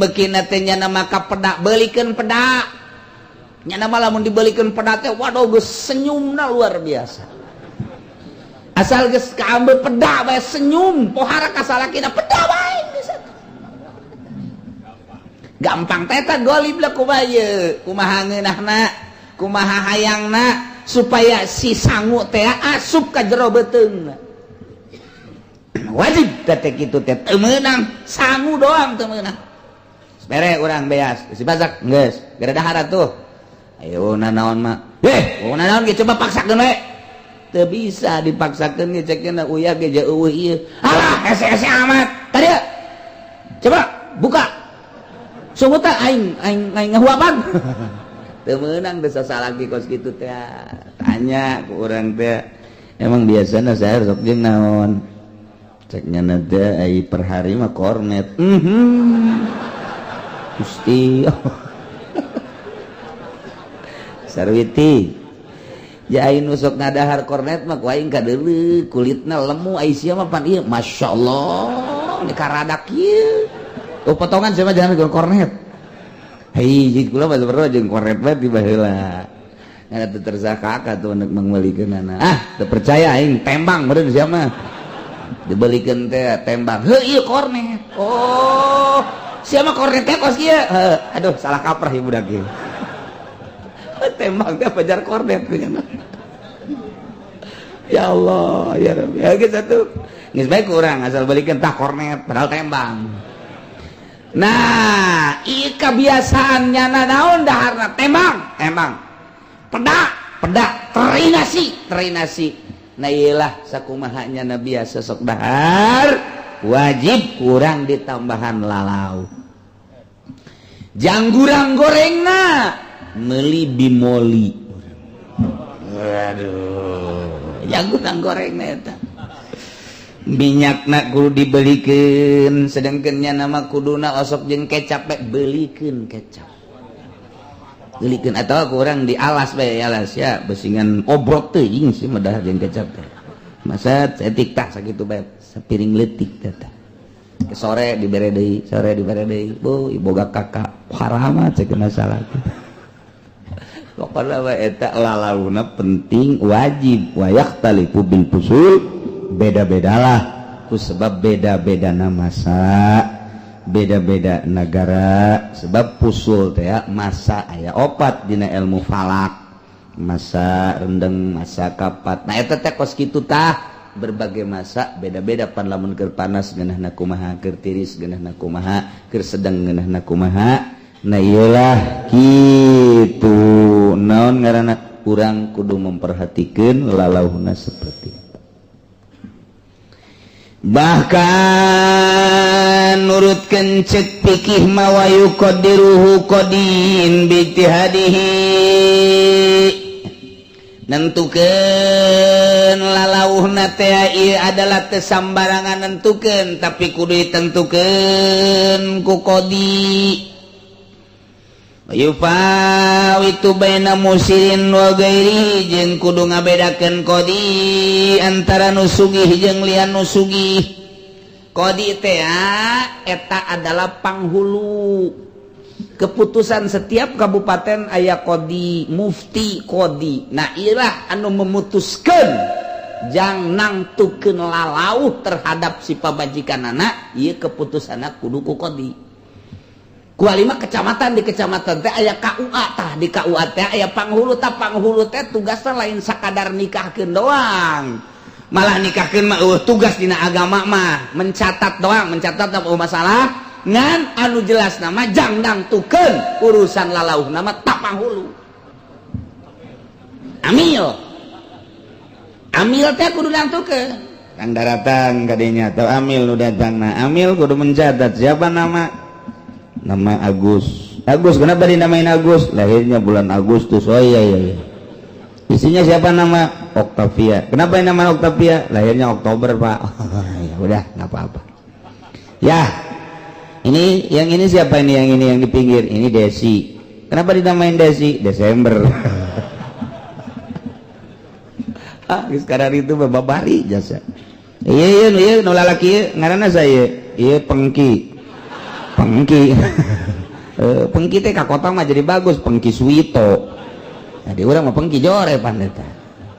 beukina teh, nyana mah ka pedak, belikeun pedak. Nyana mah lamun dibelikeun pedak teh, waduh, geus senyumna luar biasa. Asal geus kaambil pedak bae senyum, pohara ka salakina pedak bae geus atuh. Gampang teh eta golib lah kumaha ieu, kumaha ngeunahna, kumaha hayangna supaya si sangu teh asup ka jero beuteungna. Wajib teh kitu teh, teu meunang sangu doang, teu meunang. Bere urang beas, si basak geus, gara dahar atuh. Ayo nanaon mah. Eh, nanaon ge coba paksakeun we. Teu bisa dipaksakeun ge, cekeun uyah ge eueuh ieu. Alah, hese-hese amat. Tadi coba buka. Sumuta aing aing aing ngahuapan. Teu meunang teh sasalaki kos kitu teh. Tanya ku urang teh. Emang biasana saya sok jeung naon? Cek nyana teh ai per hari mah kornet. Gusti. Sarwiti ja aing nu sok ngadahar kornet mah ku aing kadeuleu kulitna lemu, ai sia mah pan ieu, masyaallah, di karadak ieu. Oh, potongan sia mah jangan kornet. Hei, jadi kula mah sebenarnya jeung kornet bae di baheula. Nggak teu tersaka tuh anak mangmelikeunana. Ah, teu percaya aing, tembang meureun sia mah. Dibelikeun teh tembang. Heuh, ieu kornet. Oh, sia mah kornet teh kos kieu. Heuh, aduh, salah kaprah ieu budak ieu. Tembang teh pajar kornet kunya. Ya Allah, ya Rabbi. Ya geus atuh. Geus bae kurang asal belikeun tah kornet padahal tembang. Nah, ieu kebiasaannya naon daharna tembang, tembang. Pedak, pedak, terinasi, terinasi. Nah, iyalah sakumaha nya biasa sok dahar wajib kurang ditambahan lalau. Jangurang gorengna meuli bimoli. Waduh, jangurang gorengna eta. Minyakna kudu dibelikeun, sedangkan nya nama kuduna osok jeung kecap bae, belikeun kecap. Belikeun atau kurang di alas bae, alas ya besingan obrok teuing sih mah jeung kecap teh. Masa cetik tah sakitu bae, sapiring leutik teh tah. Ke sore dibere deui, sore dibere deui. Bu, boga kakak haram cek masalah. Pokokna mah eta lalauna penting wajib wa yakhtalifu bil fusul, beda-bedalah ku sebab beda-beda masa, beda-beda negara, sebab fusul teh masa aya opat dina ilmu falak, masa rendeng, masa kapat. Nah, eta teh kos kitu tah, berbagai masa beda-beda pan. Lamun keur panas geunahna kumaha, keur tiris geunahna kumaha, keur sedang geunahna kumaha. Nah, iyalah kitu, naon ngaranna, kurang kudu memperhatikan lalauhna seperti itu. Bahkan nurutkeun cek fikih mah wa yuqaddiruhu qadin biijtihadihi, nentukeun lalauhna teh ieu adalah teu sambarangan nentukeun, tapi kudu ditentukeun ku qadi. Yufawitu baina musirin wa ghairihi, jeung kudu ngabedakeun qadi antara nu sugih jeung lian nu sugih. Qadi teh eta adalah panghulu keputusan. Setiap kabupaten aya qadi, mufti, qadi. Nah, ilah anu memutuskan jang nangtukeun lalauh terhadap si pamajikanana. Ieu keputusanna kudu ku qadi. Kuari mah kecamatan, di kecamatan teh aya KUA tah, di KUA teh aya panghulu tah. Panghulu teh tugasnya lain sakadar nikahkeun doang, malah nikahkeun mah tugas dina agama mah mencatat doang, mencatat apa masalah. Ngan anu jelas nama jang nangtukeun urusan lalauh nama tah panghulu, amil. Amil teh kudu nangtukeun kang daratang kadinya atau amil nu datang. Nah, amil kudu mencatat siapa nama. Nama Agus. Agus, kenapa dinamain Agus? Lahirnya bulan Agustus. Oh, iya iya iya. Isinya siapa nama? Octavia. Kenapa nama Octavia? Lahirnya Oktober, Pak. Oh, ya udah, nggak apa-apa ya. Ini yang ini siapa ini? Yang ini, yang di pinggir ini Desi. Kenapa dinamain Desi? Desember. Ah, sekarang itu babari jasa. Iya iya iya, nu lalaki ngaranna saya iya Pengki. Pengki, Pengki teh ka kota mah jadi bagus, Pengki Suwito. Nah, di urang mah Pengki jore pan eta.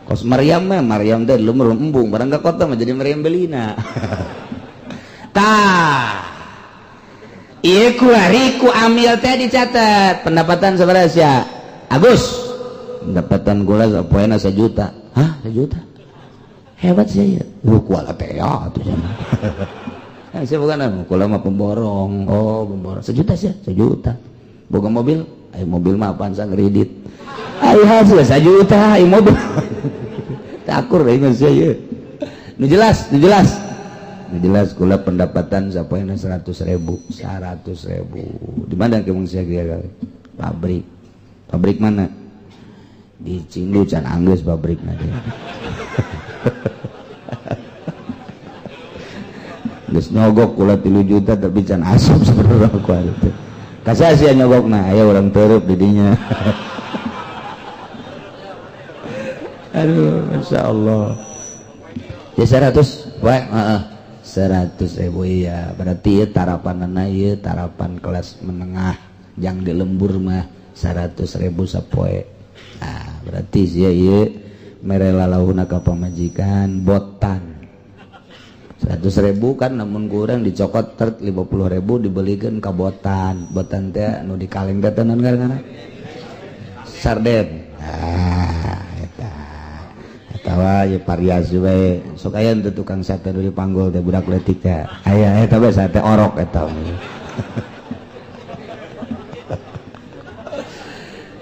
Kos Maryam mah, Maryam teh lumur embung, barang ka kota mah jadi Maryam Belina. Tah, ieu kuari ku amil teh dicatat pendapatan sabaraha sia Agus. Pendapatan gula sapoena 1 juta. Hah, 1 juta? Hebat sih ya lu, kuala teh ya atuh. Saya bukan anu, kula mah pemborong. Oh, pemborong. 1 juta sih, 1 juta. Boga mobil, ayo mobil mah apaan kredit. Ayo hasil 1 juta, ayo mobil. Takur deh mas ya. Nu jelas, nu jelas. Nu jelas kula pendapatan sapoena 100 ribu, 100 ribu. Di mana kemung saya kira pabrik? Pabrik mana? Di Cindu can anggeus pabrik nanti. Geus nyogok kula 3 juta tapi can asup sebenarnya ku itu. Kasih sia nyogokna, aya urang teurup di dinya. Aduh, Masya Allah. Ya 100 wae, heeh. 100.000 ya. Berarti ya tarapanana ieu tarapan kelas menengah yang di lembur mah 100.000 sapoe. Nah, berarti sia ieu mere lalauhna ka pamajikan botan. 100.000 kan namun kurang dicokot tert 50.000 dibelikan ka botan. Botan teh nu di kaleng teh naon ngaranna? Sarden. Ah, eta. Atawa ya variasi we. Sok aya teu tukang sate nu dipanggul teh budak leutik teh. Aya eta we sate orok eta.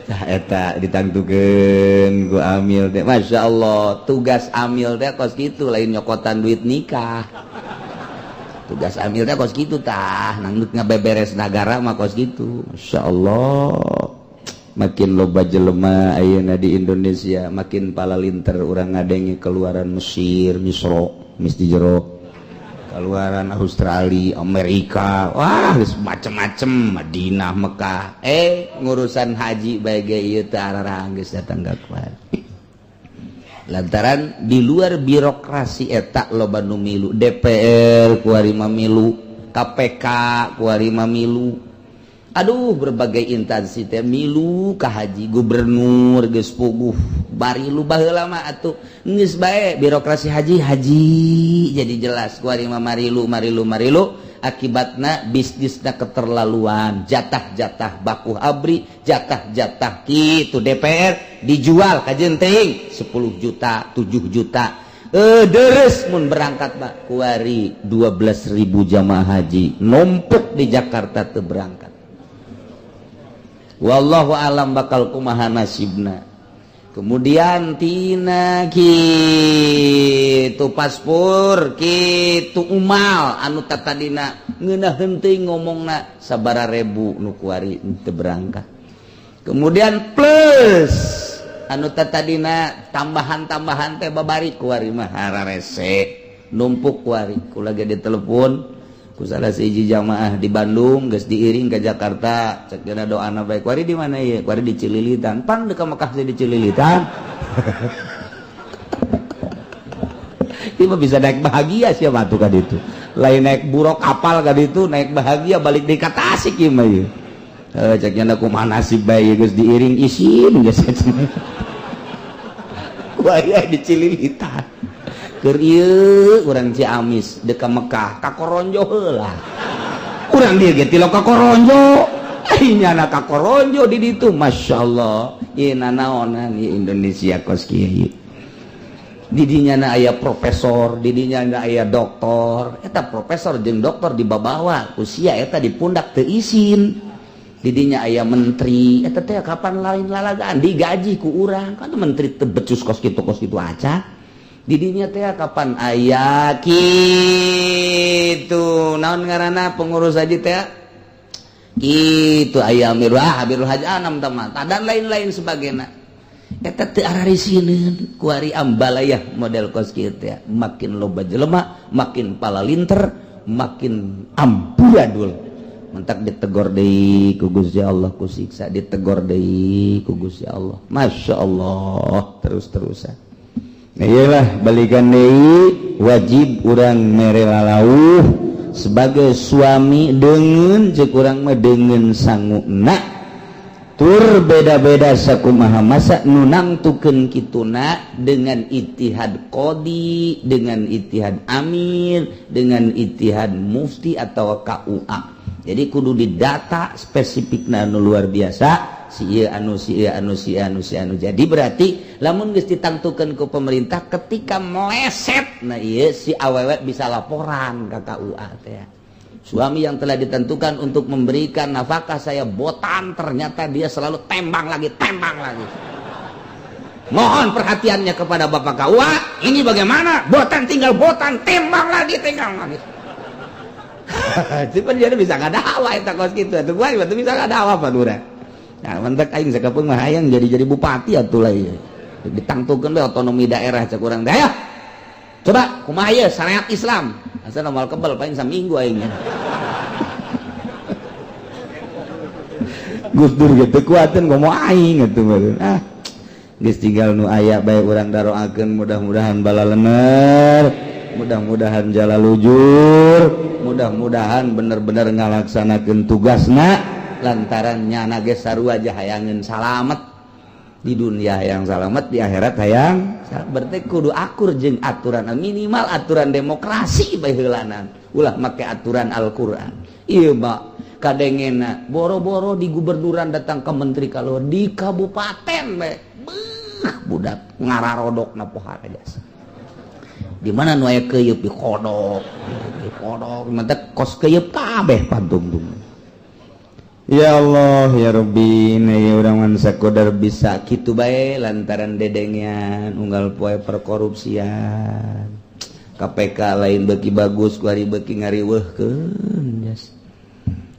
Tah eta ditangtukeun ku amil teh. Masya Allah, tugas amil teh kos kitu lain nyokotan duit nikah. Tugas amil teh kos kitu tah, nangdut ngabeberes nagara mah kos kitu. Masya Allah. Makin loba jelema ayeuna di Indonesia, makin palalinter urang ngadenge keluaran Mesir, Misro, mis di jero. Keluaran Australia, Amerika, wah geus macem-macem, Madinah, Mekah. Ngurusan haji bae ge ieu teh ararang geus datang ka kuat. Lantaran di luar birokrasi eta loba nu milu, DPR kuari mah milu, KPK kuari mah milu. Aduh, berbagai instansi teh milu ka haji, gubernur geus puguh bari lu baheula mah atuh geus bae birokrasi haji haji jadi jelas kuari mah marilu marilu marilu akibatna bisnisna keterlaluan, jatah-jatah bakuh abri, jatah-jatah kitu DPR dijual kajeun teuing 10 juta, 7 juta. Deres mun berangkat Pak kuari 12.000 jamaah haji numpuk di Jakarta teu berangkat. Wallahu alam bakal kumaha nasibna. Kemudian tina kitu paspor kitu umal anu tatadina ngeunah henteu ngomongna sabara rebu nu kuari teu berangkat. Kemudian plus anu tatadina tambahan-tambahan teh babari kuari mah hararese numpuk kuari. Kula ge ditelepon ku salah sahiji jamaah di Bandung geus diiring ke Jakarta, cek dina doana bae kuari di mana ieu? Kuari di Cililitan. Pang deuk ka Mekah teh di Cililitan. Ieu mah bisa naik bahagia sia mah atuh ka ditu. Lain naik buruk kapal ka ditu, naik bahagia balik deui ka Tasik ieu mah ieu. Cek nya kumaha nasib bae geus diiring isin geus. Kuari di Cililitan. Keur ieu urang Ciamis deuk ka Mekah ka Koronjo heula. Urang dieu ge tilok ka Koronjo. Ai nyana ka Koronjo di ditu masyaallah. Ieu nanaonan ieu Indonesia kos kieu. Di dinya na aya profesor, di dinya na aya doktor. Eta profesor jeung doktor dibabawa ku sia eta di pundak teu isin. Di dinya aya menteri, eta teh kapan lain lalagaan digaji ku urang. Kan menteri teu becus kos kitu aca. Didinya teh kapan aya kitu naon ngaranna pengurus haji teh kitu aya amirul amirul haji anam teman dan lain-lain sebagainya eta teu ararisineun kuari ambalayah model kos kieu teh makin loba jelema makin palalinter makin amburadul mentak ditegor deui ku Gusti Allah ku siksa ditegor deui ku Gusti Allah Masya Allah terus-terusan. Iyalah balikan deui wajib urang mere lalauh sebagai suami deungeun ceuk urang mah deungeun sanguna tur beda-beda sakumaha masa nu nangtukeun kituna dengan ijtihad qadi, dengan ijtihad amir, dengan ijtihad mufti atau KUA. Jadi kudu didata spesifikna anu luar biasa si ieu anu si ieu anu si ieu anu si anu. Jadi berarti lamun geus ditangtukeun ku pemerintah ketika meleset nah ieu si awewe bisa laporan ke KUA teh. Suami yang telah ditentukan untuk memberikan nafkah saya botan, ternyata dia selalu tembang lagi, tembang lagi. Mohon perhatiannya kepada Bapak KUA, ini bagaimana? Botan tinggal botan, tembang lagi, tembang lagi. Itu kan dia bisa ngadawa eta kos kitu. Atuh gua itu bisa ngadawa apa dura. Nah, mentek aing sakapeung mah hayang jadi bupati atuh lah ieu. Ditangtukeun we otonomi daerah cek urang teh. Ayo. Coba kumaha ieu syariat Islam. Asal moal kebel paling saminggu aing. Gus Dur gitu kuatin ngomong aing gitu. Ah. Geus tinggal nu aya bae urang daroakeun, mudah-mudahan balalener, mudah-mudahan jalalujur, mudah-mudahan bener-bener ngalaksanakeun tugasna, lantaran nyana ge sarua hayangeun salamet di dunia, hayang salamet di akhirat, hayang. Berarti kudu akur jeung aturan, minimal aturan demokrasi bae heulanan, ulah make aturan Al-Qur'an. Ieu mah kadengena boro-boro di gubernuran datang ke menteri, kalau di kabupaten bae beuh budak ngararodok na pohara jasa. Di mana nu aya keuyeup dikodok, dikodok, mantak kos keuyeup kabeh pantungtung. Ya Allah ya Rabbi, na urang mah sakodar bisa kitu bae, lantaran dedengean unggal poe perkorupsian. KPK lain beki bagus, kuari beki ngariweuhkeun jas.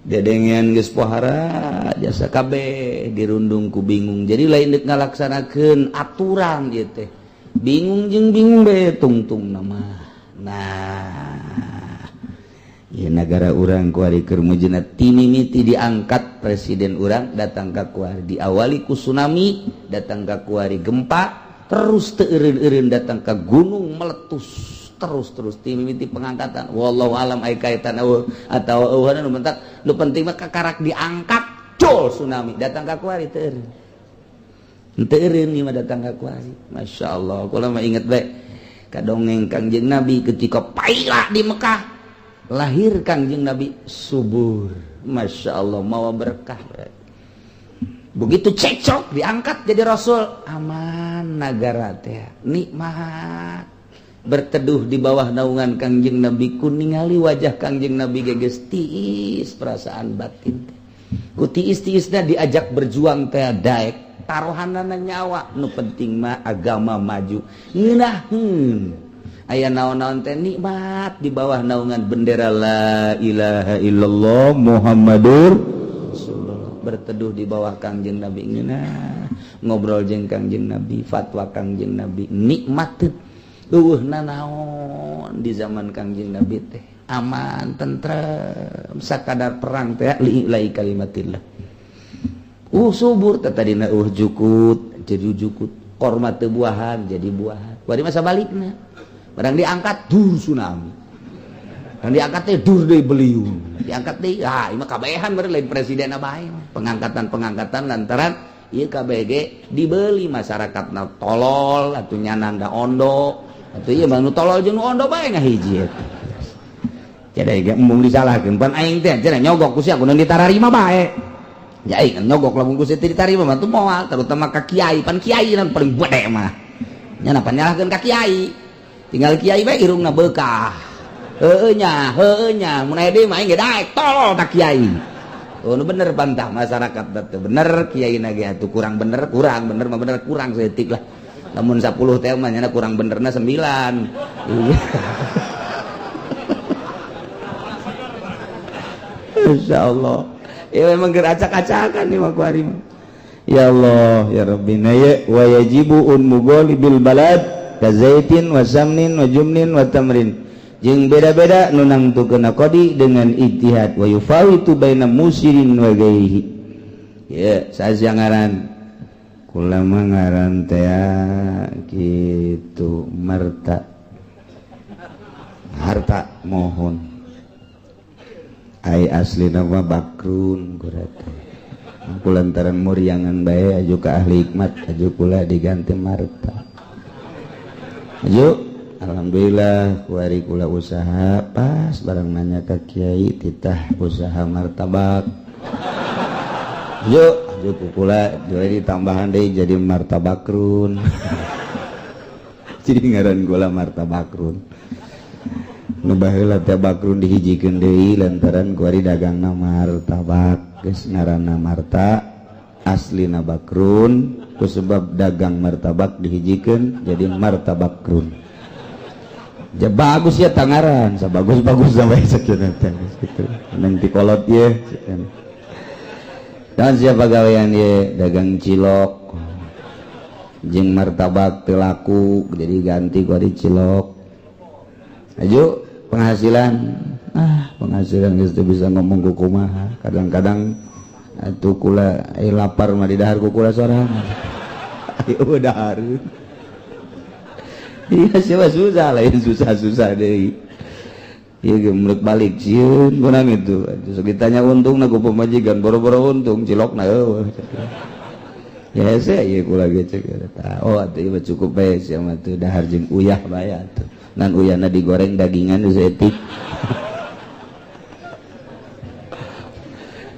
Dedengean geus pohara jasa kabeh dirundung ku bingung. Jadi lain deuk ngalaksanakeun aturan ieu teh. Bingung jeung bingung bae tungtung nama. Nah, ya negara urang kuari keur mujina timimiti diangkat presiden urang datang ka kuari diawali ku tsunami, datang ka kuari gempa, terus teu eureun-eureun datang ka gunung meletus, terus terus timimiti pengangkatan. Wallahu alam ai kaitan eueuh atawa eueuh, nu penting, nu penting mah kakarak diangkat cul tsunami datang ka kuari teu eureun, teu eureun ieu mah datang ka kuari. Masya Allah, kula mah inget bae ka dongeng Kangjeng Nabi ketika paila di Mekah, lahir Kangjeng Nabi subur, Masya Allah, mawa berkah. Begitu cekcok diangkat jadi rasul, aman negara teh, nikmat berteduh di bawah naungan Kangjeng Nabi. Ku ningali wajah Kangjeng Nabi geges tiis perasaan batin teh, ku tiis-tiisna diajak berjuang teh daek taruhanana nyawa, nu penting mah agama maju, ngeunaheun aya naon-naon teh, nikmat di bawah naungan bendera la ilaha illallah Muhammadur Rasulullah, berteduh di bawah Kangjeng Nabi, ngeunah ngobrol jeung Kangjeng Nabi, fatwa Kangjeng Nabi, nikmat eueuh nanaon di zaman Kangjeng Nabi teh, aman tentrem, sakadar perang teh li'ila'i kalimatillah. Subur teh, tadina jukut jadi jukut, korma teu buahan jadi buahan. Bari masa balikna barang diangkat dur tsunami, barang diangkat teh dur deui beliung, diangkat deui. Ah, ieu mah kabehan beureun, lain presiden bae, pengangkatan-pengangkatan lantaran ieu KBG dibeli masyarakat na tolol atuh, nyananda ondo atuh, ieu mah nu tolol jeung nu ondo bae ngahiji eta. Jadi ge embung disalahkeun, pan aing teh cenah nyogok ku sia kudu ditararima bae. Ya aing nyogok lamun ku sia teu ditarima mah tuh moal, terutama ka kiai, pan kiai nu paling gede mah. Nya pan nyalahkeun ka kiai. Tinggal kiai bae irungna beukah. Heueuh nya, heueuh nya, mun aya deui mah aing ge daek tolol ka kiai. Oh, nu bener bantah masyarakat teh bener kiai na ge atuh kurang bener, kurang bener mah bener kurang saeutik lah. Lamun 10 teh mah nya kurang benerna 9. Iya. Masya Allah. Ya memang keur acak-acakan nih mah kuari mah. Ya Allah ya Rabbi, na ye wa yajibu un mughalibil balad kazaitin wa samnin wa jumnin wa tamrin, jeung beda-beda nu nangtukeun qadi dengan ijtihad, wa yufawitu baina musirin wa ghairihi. Ya saja ngaran kula mah ngaran teh kitu marta harta mohon. Ai asli nama Bakrun kula teh. Ku lantaran muriangan bae aju ka ahli hikmat, aju kula diganti Marta. Aju alhamdulillah kuari kula usaha pas barang nanya ka kiai titah usaha martabak. Aju aju ku kula jadi tambahan deui jadi Martabakrun. Jadi ngaran kula Martabakrun. Nu baheula teh Bakrun dihijikeun deui lantaran kuari dagangna martabak, geus ngaranna Marta, aslina Bakrun, ku sebab dagang martabak dihijikeun jadi Martabakrun. Ja bagus ya tangaran, sabagus-bagus sampai sekian teh gitu. Neng ti kolot ye. Dan siapa gawean ye dagang cilok jeung martabak teu laku, jadi ganti kuari cilok. Aju penghasilan, ah, penghasilan geus teu bisa ngomong ku kumaha. Kadang-kadang atuh kula lapar mah didahar ku kula sorangan. Ayo dahareun. Iya siapa susah lain susah-susah deui. Iya geus balik sieun kurang itu. Terus ditanya untung na ku pamajikan boro-boro untung cilokna eueuh. Ya saya ieu kula ge cek eta. Oh atuh ieu cukup bae sia mah teu dahar jeung uyah bae atuh. Ngan uyahna digoreng dagingan saeutik.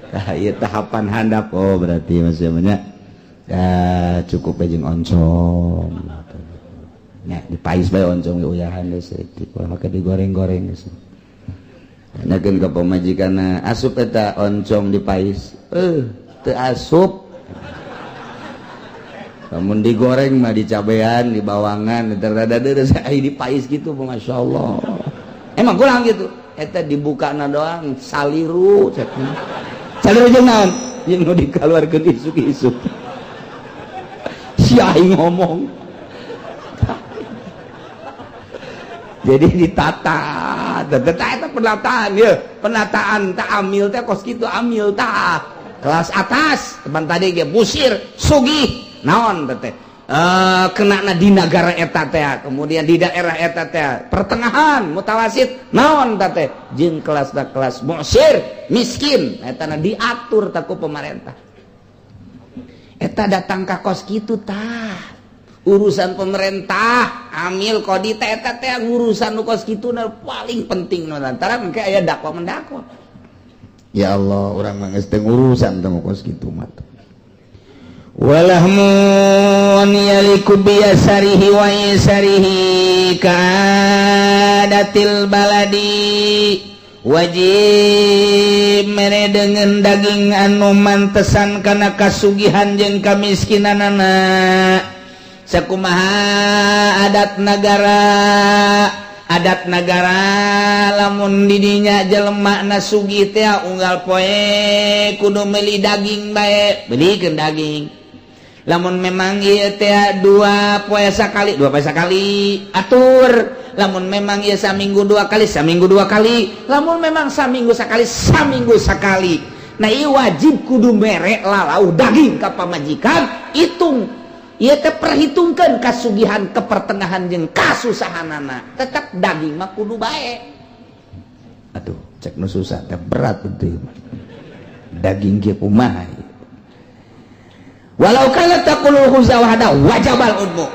Tah ieu tahapan handap oh berarti maksudnya ya cukup bae jeung oncom. Nya dipais bae oncom ge uyahan geus saeutik ulah make digoreng-goreng geus. Tanyakeun ka pamajikanna asup eta oncom dipais. Teu asup. Lamun digoreng mah dicabean, dibawangan, rada deureuh ai dipais gitu masyaallah. Emang kurang gitu. Eta dibukana doang saliru cek. Saliru jeung naon? Jeung nu dikaluarkeun isuk-isuk. Si aing ngomong. Jadi ditata, eta penataan ye, penataan teh amil teh kos kitu amil tah. Kelas atas, teman tadi ge busir, sugih. Naon teh kena di negara eta teh kemudian di daerah eta teh pertengahan mutawasit naon teh jeung kelas kelas mu'sir miskin eta na diatur ta ku pemerintah eta datang ka kos kitu tah urusan pemerintah amil kodi teh eta teh urusan nu kos kitu na paling penting nu lantaran engke aya dakwa mendakwa. Ya Allah urang mah geus teu urusan teh kos kitu mah. Walahmun yaliku biyasarihi wa yasarihi ka'adatil baladi wajib mere dengan daging anu mantesan kana kasugihan jeung kamiskinanana sakumaha adat nagara adat nagara lamun didinya jelema na sugih teh unggal poe kudu meuli daging bae belikeun daging. Lamun memang ieu teh dua poe sakali atur. Lamun memang ieu saminggu dua kali, saminggu dua kali. Lamun memang saminggu sakali, saminggu sakali. Nah ieu wajib kudu mere lalauh daging ka pamajikan, hitung. Ieu teh perhitungkeun kasugihan kepertengahan jeung kasusahanana. Tetap daging mah kudu bae. Aduh, cek nu susah teh berat betul. Daging ge kumaha. Walau kana taqulu khubza wahda wajabal udmu.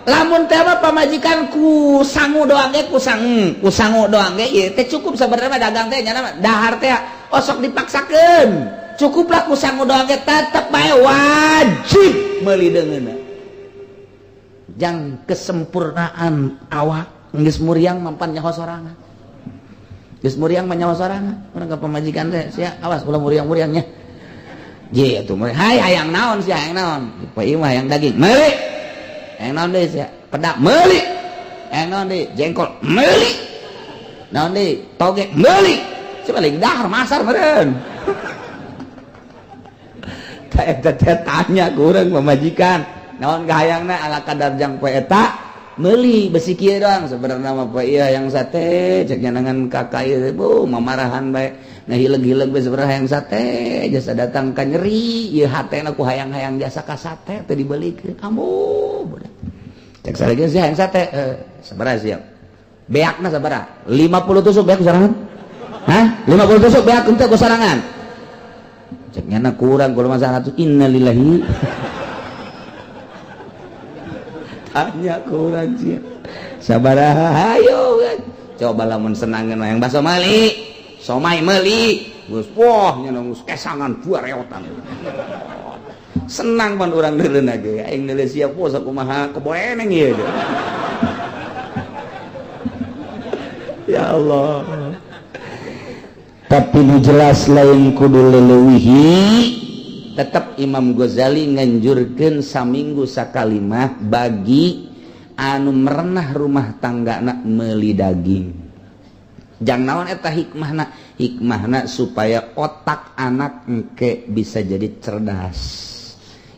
Lamun teh mah pamajikan ku sangu doang ge ku sangu doang ge ieu teh cukup sabenerna dagang teh nya mah dahar teh osok dipaksakeun. Cukuplah ku sangu doang ge tetep bae wajib meuli deungeunna. Jang kesempurnaan awak geus muriang mampan nyaho sorangan. Geus muriang mah nyaho sorangan. Urang ka pamajikan teh sia awas ulah muriang-muriangnya. Je atuh hai hayang naon sia hayang naon poe ieu mah hayang daging meuli hayang naon deui sia pedak meuli hayang naon deui jengkol meuli naon deui toge meuli coba lagi dahar masar meureun. Tah eta teh tanya ku urang pamajikan naon kahayangna ala kadar jang poe eta meuli besi kieu doang sebenarnya mah poe ieu hayang sate cek nyanangan kakak ieu bu mamarahan bae. Nah hileg-hileg bae sebenarnya hayang sate jasa datang ka nyeri ieu hatena ku hayang-hayang jasa ka sate teu dibelikeun ambo budak cek sareng sih hayang sate sabaraha siap beakna sabaraha 50 tusuk beak ku sarangan. Hah 50 tusuk beak henteu ku sarangan cek nyana kurang kudu mah 100 innalillahi. Tanya kurang sih sabaraha hayo coba lamun senangeun hayang baso meuli somai meuli geus wah nya geus kesangan dua reotan senang pan urang deureuna ge aing deuleu siap poe sakumaha keboeneng ieu. Ya Allah tapi nu jelas lain kudu leleuwihi tetap Imam Ghazali nganjurkeun saminggu sakalimah bagi anu merenah rumah tanggana meuli daging. Jang naon eta hikmahna? Hikmahna supaya otak anak engke bisa jadi cerdas.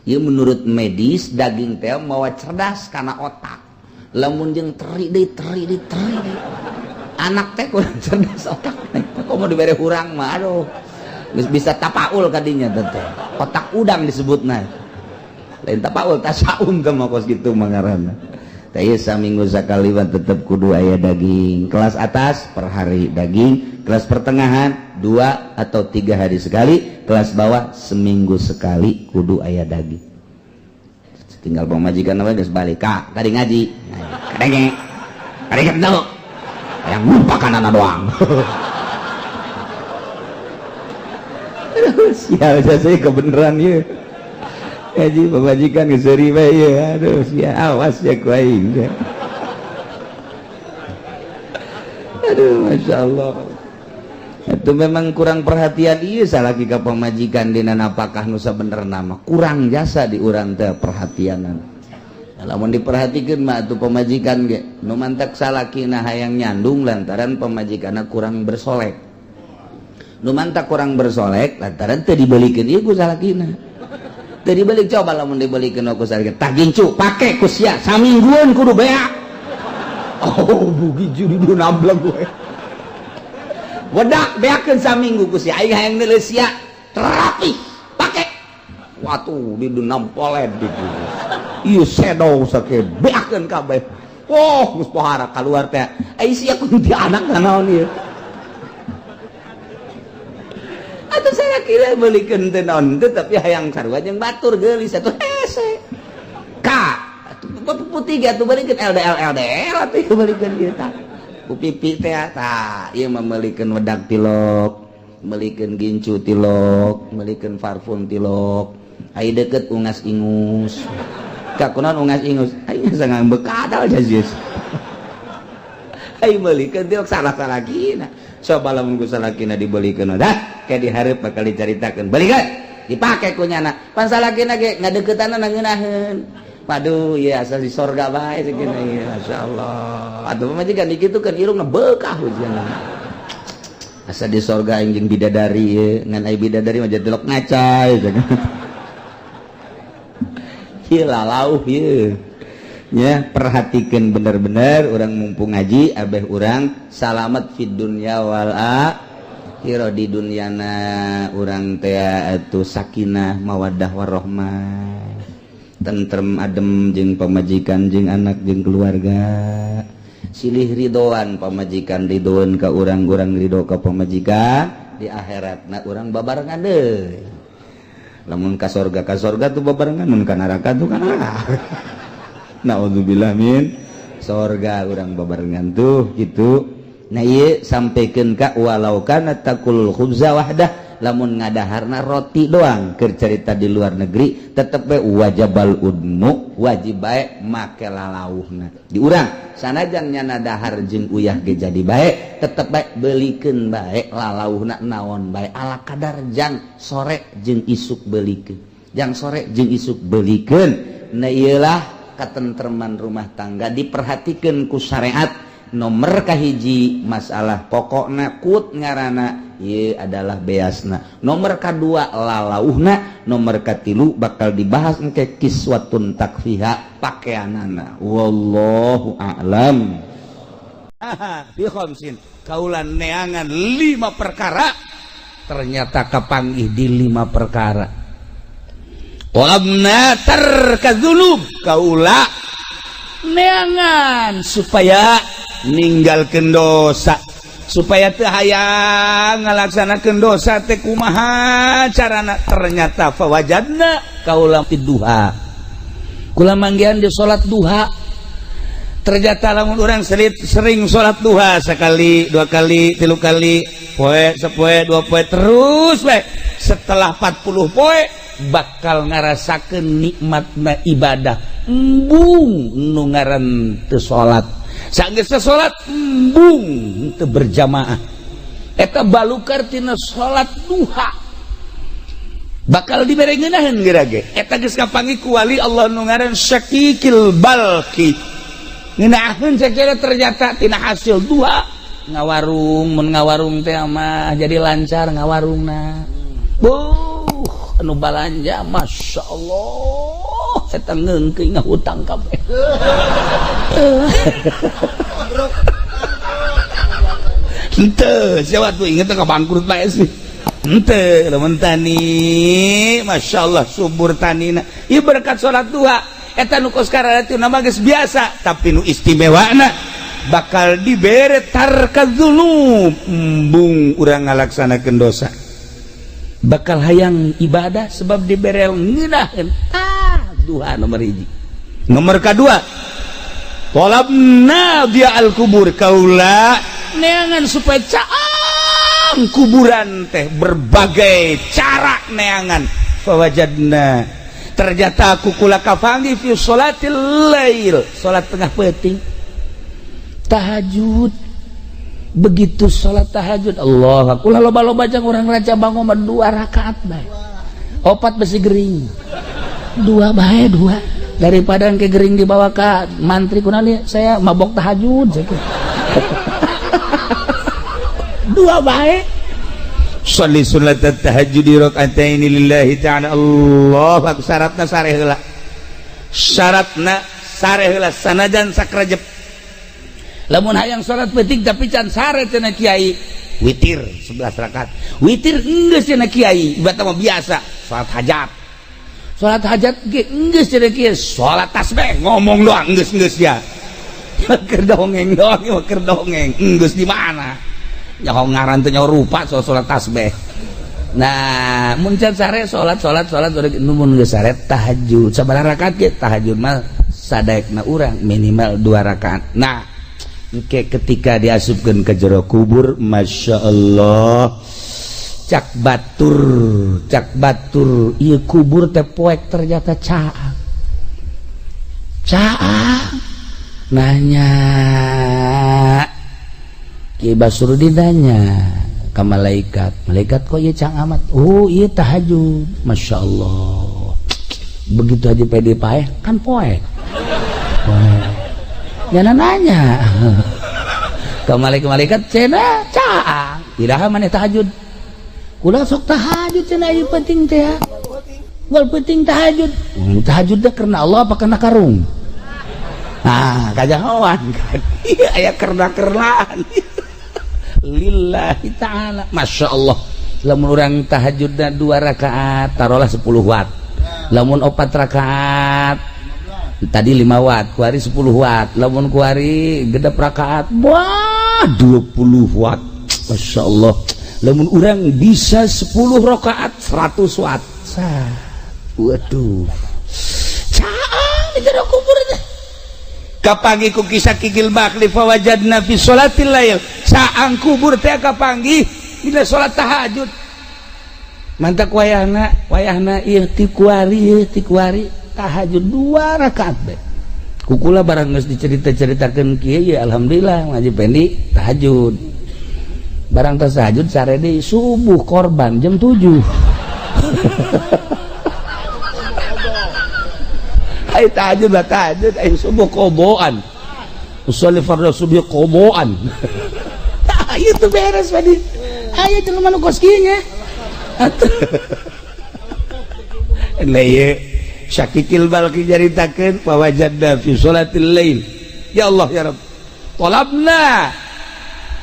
Ieu menurut medis daging teh mawa cerdas karena otak. Lamun jeung teri deui teri deui teri deui. Anak teh kurang cerdas otak. Kok mau dibere hurang mah aduh. Geus bisa tapaul kadinya teh. Otak udang disebutna. Lain tapaul, tasaum teh mah kos kitu mah ngaranna. Tah, ieu saminggu sakali mah tetep kudu aya daging. Kelas atas per hari daging, kelas pertengahan 2 atau 3 hari sekali, kelas bawah seminggu sekali kudu aya daging. Tinggal pamajikan apa geus balik ka tadi ngaji, kadenge kadenge tuh yang lupakan anak doang. Aduh, sial, saya kebenaran ya ngaji pamajikan geus seuri bae ya. Aduh, sial, awas ya ku aing. Aduh, Masya Allah, itu memang kurang perhatian. Iya, salah ka pamajikan dina napakah nu sabenerna nama kurang jasa di urang teh perhatianan. Lamun diperhatikan mah atuh pamajikan ge nu mantak salakina hayang nyandung lantaran pamajikanna kurang bersolek, nu mantak kurang bersolek lantaran teu dibelikeun ieu ku salakina, teu dibeli. Coba lamun dibelikeun ku salakina, tah gincu pake ku sia samingguan kudu beak. Oh, bugi judi nablag gue wedak beakeun saminggu ku sia, aing hayang neuleus sia terapi pake watu di nampolet di ieu sedo sake beakeun kabeh. Oh, geus pohara kaluar teh ai sia kuntilanak naon ieu. Atuh saya kira belikeun teh naon teh, tapi hayang sarua jeung batur, geulis atuh hese ka atuh putih ge atuh belikeun LDL LDL atuh belikeun ieu tah ku pipi teh. Tah, ieu mah meulikeun wedak tilok, meulikeun gincu tilok, meulikeun parfum tilok. Ai deket ungas ingus ka kunaon ungas ingus, ai sangat bekadal jazis. Ai meulikeun tilok salah-salah kina. Coba lamun ku salakina dibelikeun dah kayak dihareup bakal dicaritakeun, belikeun dipake ku nyana pan salakina ge ngadeukeutanna ngeunaheun. Waduh, ya asal di sorga bae sakieu ieu, masyaallah. Atuh pamajikan dikitukeun irungna beukah hujan. Asa di sorga aing jeung bidadari ieu, ngan ai bidadari mah tilok ngaca. Ieu lalauh ieu. Ya, perhatikan bener-bener orang mumpung ngaji abeh urang salamet fid dunya wal akhirah. Di dunyana urang teh atuh sakinah mawaddah warahmah, tentrem adem jeung pamajikan jeung anak jeung keluarga, silih ridhoan, pamajikan ridhoan ka urang, urang ridho ka pamajikan. Di akhirat nah urang babarengan deui. Lamun ka sorga, ka sorga tuh babarengan, mun ka neraka tuh ka neraka. Naudzubillah min sorga, urang babarengan tuh gitu. Nah, ieu sampaikan ka walau kana takulul khubza wahdah, lamun ngadaharna roti doang, keur cerita di luar negeri tetep we wajabal udmu, wajib bae make lalauhna. Di urang sanajan nyana dahar jeung uyah ge jadi bae, tetep bae belikeun bae lalauhna naon bae ala kadar jang sore jeung isuk belikeun, jang sore jeung isuk belikeun. Nah, ieulah katentreman rumah tangga diperhatikan ku syariat. Nomor kahiji masalah pokokna kut ngarana ieu adalah beasna, nomor kedua lalauhna, nomor katilu bakal dibahas engke kiswatun takfiha, pakaianana. Wallahu a'lam. Fi khamsin, kaulan neangan lima perkara, ternyata kapanggih di lima perkara. Wa tarka dzunub, kaula neangan supaya ninggalkeun dosa, supaya teu hayang ngalaksanakeun dosa teh kumaha carana. Ternyata fawajadna, kaula duha, kula manggihan di salat duha. Ternyata lamun urang sering salat duha sekali, dua kali, tilu kali, poe sapoe, 2 poe, terus we setelah 40 poe bakal ngarasakeun nikmatna ibadah. Embung nu ngaran teu salat, sanggeus salat embung teu berjamaah. Eta balukar tina salat duha bakal dibere ngeunaheun geura ge. Eta geus kapanggih ku wali Allah nu ngaran Syakikil Balki, ngeunaheun sakira. Ternyata tina hasil duha ngawarung, mun ngawarung teh mah jadi lancar ngawarungna. Buh, anu balanja Masya Allah, eta ngeungkeun ngahutang kabeh. Henteu, siapa tuh inget ka bangkrut bae sih. Henteu lamun tani, Masya Allah, subur tanina. Ieu berkat salat duha. Eta nu kos kararitu mah geus biasa, tapi nu istimewana bakal dibere tarka dzunub, embung urang ngalaksanakeun dosa, bakal hayang ibadah sebab dibere ngeunaheun. Tah, duha nomor hiji. Nomor kedua, tolabna dia al kubur. Kaula neangan supaya caang kuburan teh, berbagai cara neangan. Fawajadna, ternyata ku kula kapanggih fi sholatil lail, salat tengah peuting, tahajud. Begitu salat tahajud, Allah, kula loba-loba jang urang Raja Bango mah dua rakaat bae, opat besi gering, dua bae, dua, daripada ke gering dibawa ke mantri kunali, saya mabok tahajud. Dua bae. Sholli sunat tahajud raka'ataini lillahi ta'ala. Allah akbar. Syaratna sare heula, syaratna sare heula, sanajan sakrejep. Lamun hayang salat peuting tapi can sare, cenah kiai, witir 11 rakaat. Witir geus, cenah kiai, ibarat mah biasa salat hajat. Salat hajat ge geus, cenah kiai, salat tasbih, ngomong doang geus. Geus ya, keur dongeng doang, keur dongeng geus. Di mana nyaho ngaran teh, nyaho rupa soal salat tasbih. Nah, mun can sare, salat, salat, salat. Mun geus sare, tahajud sabaraha rakaat ge? Tahajud mah sadaekna urang, minimal dua rakaat. Nah, engke ketika diasupkeun ke jero kubur, Masya Allah, cak batur, cak batur, ieu kubur teh poek, ternyata caang caang. Nanya Ki Basrudin, nanya ke malaikat, "Malaikat, kok ieu caang amat?" "Oh, iya, tahajud." Masya Allah, begitu aja pede paeh kan poek poek. Jangan nanya ke malaikat-malaikat, cenah caang, "Tidak, mana tahajud?" "Kula sok tahajud," cenah. "Ieu penting teh ya, wal penting tahajud." Tahajud teh karena Allah apa karena karung? Nah, kajahoan kan. Iya, aya kerna-kernaan. Lillahi ta'ala. Masya Allah, lamun urang tahajudna dua rakaat, taruhlah 10 watt. Lamun opat rakaat, tadi 5 watt, kuari 10 watt. Lamun kuari genep rakaat, wah, 20 watt. Masya Allah, lamun urang bisa 10 rakaat, 100 watt. Sah. Waduh, caang di jero kubur teh. Kapanggih ku kisah Kikil Bakli, fawajadna fi sholatil lail, caang kubur teh kapanggih bila salat tahajud. Mantak wayahna, wayahna ieu ti kuari, ieu ti kuari tahajud dua rakaat be. Kukula barang geus dicerita-ceritakeun kieu ya, alhamdulillah ngaji pendi tahajud. Barang tas tahajud, sare deui, subuh korban jam 7. Ai tahajud lah tahajud, ai subuh qodoan. Usolli fardhu subuh qodoan. Tah, itu beres tadi. Aya jelema nu kos kieu nya. Atuh. Lah, ieu Syakikil Balki nyaritakeun, wajadna fi sholatil lail. Ya Allah, ya Rabb. Talabna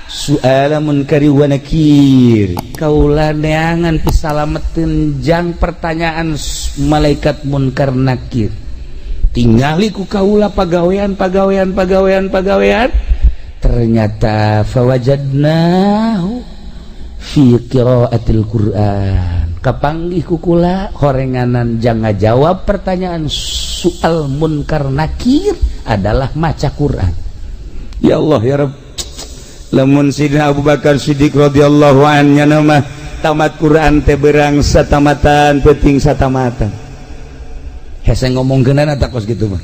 su'ala munkari wa nakir. Kaula neangan pisalameteun jang pertanyaan malaikat munkar nakir. Tingali ku kaula pagawean, pagawean, pagawean, pagawean, ternyata fawajadnahu fi qiraatil Qur'an. Kapanggih ku kula horenganan jang ngajawab pertanyaan soal munkar nakir adalah maca Quran. Ya Allah, ya Rabb, lamun Sidina Abu Bakar Siddiq radhiyallahu anhu mah tamat Quran teh berang satamatan, penting satamatan. Hese ngomongkeunana tak kos gitu mah.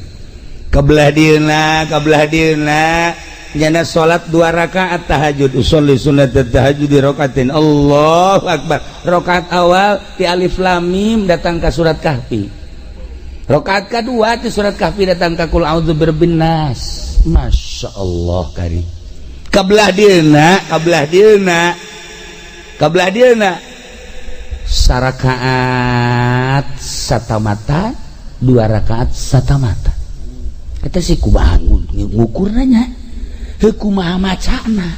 Kebelah dieuna, kebelah dieuna nyana salat dua rakaat tahajud. Usolli sunat tahajud di rakaatin. Allahu akbar. Rakaat awal di alif lam mim datang ke surat Kahfi, rakaat kedua di surat Kahfi datang ke qul a'udzu birabbin nas. Masya Allah, kari kebelah dieuna, kebelah dieuna, kebelah dieuna sarakaat satamata, dua rakaat satamata. Kita sih kumaha ngukur nanya, kumaha macana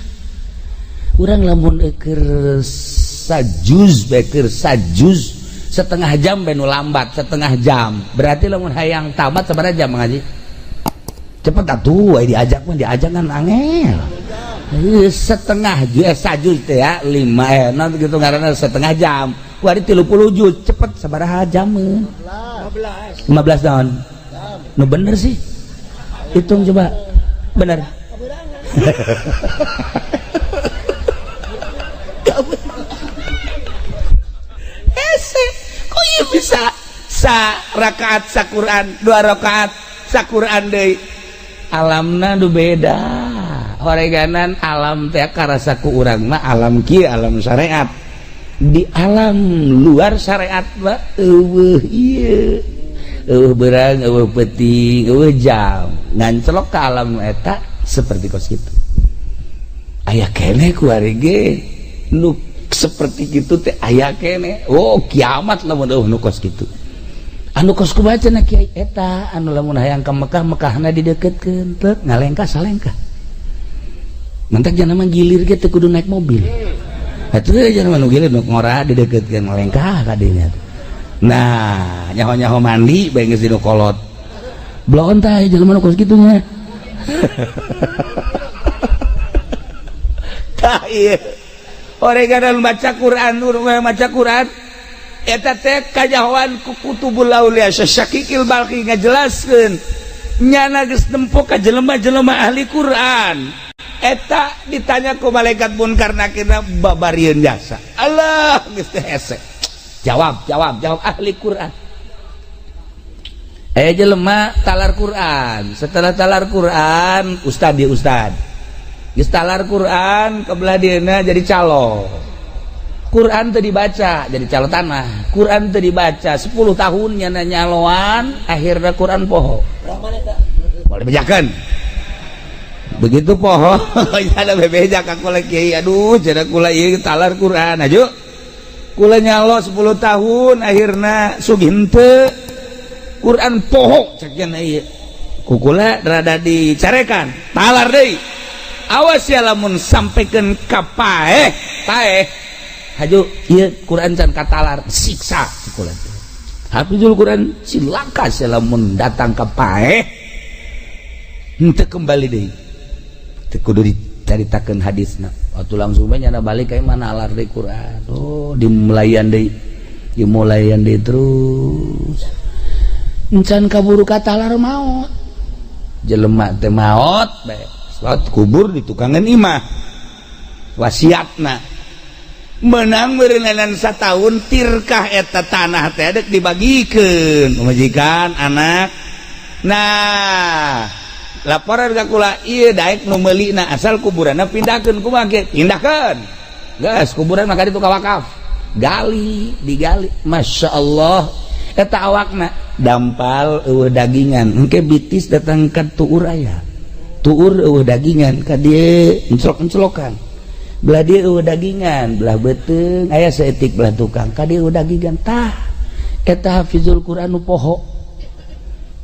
urang lamun eker. Sajuz beker, sajuz setengah jam benu lambat setengah jam. Berarti lamun hayang tamat sabaraha jam ngaji? Cepet atuh, aya diajak mah, diajak kan angel. Setengah juz, sajuz teh ya lima, non gitu ngaranna setengah jam. Kuari 30 juz cepet sabaraha jam? 15 tahun. Nu bener sih hitung coba, bener. Ese kok ieu bisa sa rakaat sa Quran, dua rakaat sa Quran deui? Alamna nu beda horeganan alam teh karasa ku urang mah alam kieu, alam syariat. Di alam luar syariat mah eueuh ieu, eueuh beurang, eueuh peuting, eueuh jam. Ngancelok ke alam eta seperti kos kitu. Aya keneh kuari ge nu seperti kitu teh, aya keneh. Oh, kiamat lamun eueuh nu kos kitu. Anu kos kumaha cenah, Kiai? Eta anu lamun hayang ka Mekah, Mekahna dideukeutkeun, teu ngalengkah salengkah. Mantak jangan mah gilir ge teu kudu naik mobil. Atuh jangan mah nu gilir nu ngora dideukeutkeun, ngalengkah ka dinya. Nah, nyaho-nyaho mandi bae geus dinu kolot. Bloon tah jelema nu kos kitu nya. Tah ieu. Oreganan baca Quran, nu maca Quran eta teh kajahoan ku Kutubul Aulia Syakikil Balki ngajelaskeun nyana geus nempo ka jelema-jelema ahli Quran. Eta ditanya ku malaikat Munkar Nakirna babarieun jasa. Allah, geus teh hese. Jawab, jawab, jawab ahli Quran. Jelema talar Quran. Setelah talar Quran, ustad dia ustad. Geus talar Quran kebelah dieuna jadi calo. Quran teu dibaca jadi calo tanah. Quran teu dibaca 10 tahun nyana nyaloan, akhirnya Quran poho. Boleh bejakeun. Begitu poho, ada bebeja ka kula, "Kiai, aduh," cenah, "kula ieu talar Quran aju. Kula nyalo 10 tahun, akhirna sugih henteu. Quran poho," cek cenah ieu. Ku kula rada dicarekan, talar deui. "Awas ya lamun sampaikan ka paeh, paeh. Haju ieu Quran can katalar, siksa," cek kula teh. Hafizul Quran cilaka sia lamun datang ka paeh henteu kembali deui. Teu kudu dicaritakeun hadisna. Waktu langsung bae nyana balik ka mana alar deui Quran. Oh, dimulayan deui. Dimulayan deui terus. Encan kaburu katalar maot. Jelema teh maot bae. Salat kubur di tukangan imah. Wasiatna menang meureunan satahun tirkah eta tanah teh dek dibagikeun pamajikan anak. Nah, laporan ka kula ieu daek nu meulina asal kuburanna pindahkeun. Kumaha ge pindahkeun geus kuburan maka ditu ka wakaf. Gali, digali, Masya Allah, eta awakna dampal, eueuh dagingan. Engke bitis datang ka tuur, aya tuur eueuh dagingan, ka dieu enclok-enclokan. Belah dieu eueuh dagingan, belah beuteung aya saeutik, belah tukang ka dieu eueuh dagingan. Tah eta hafizul Quran nu poho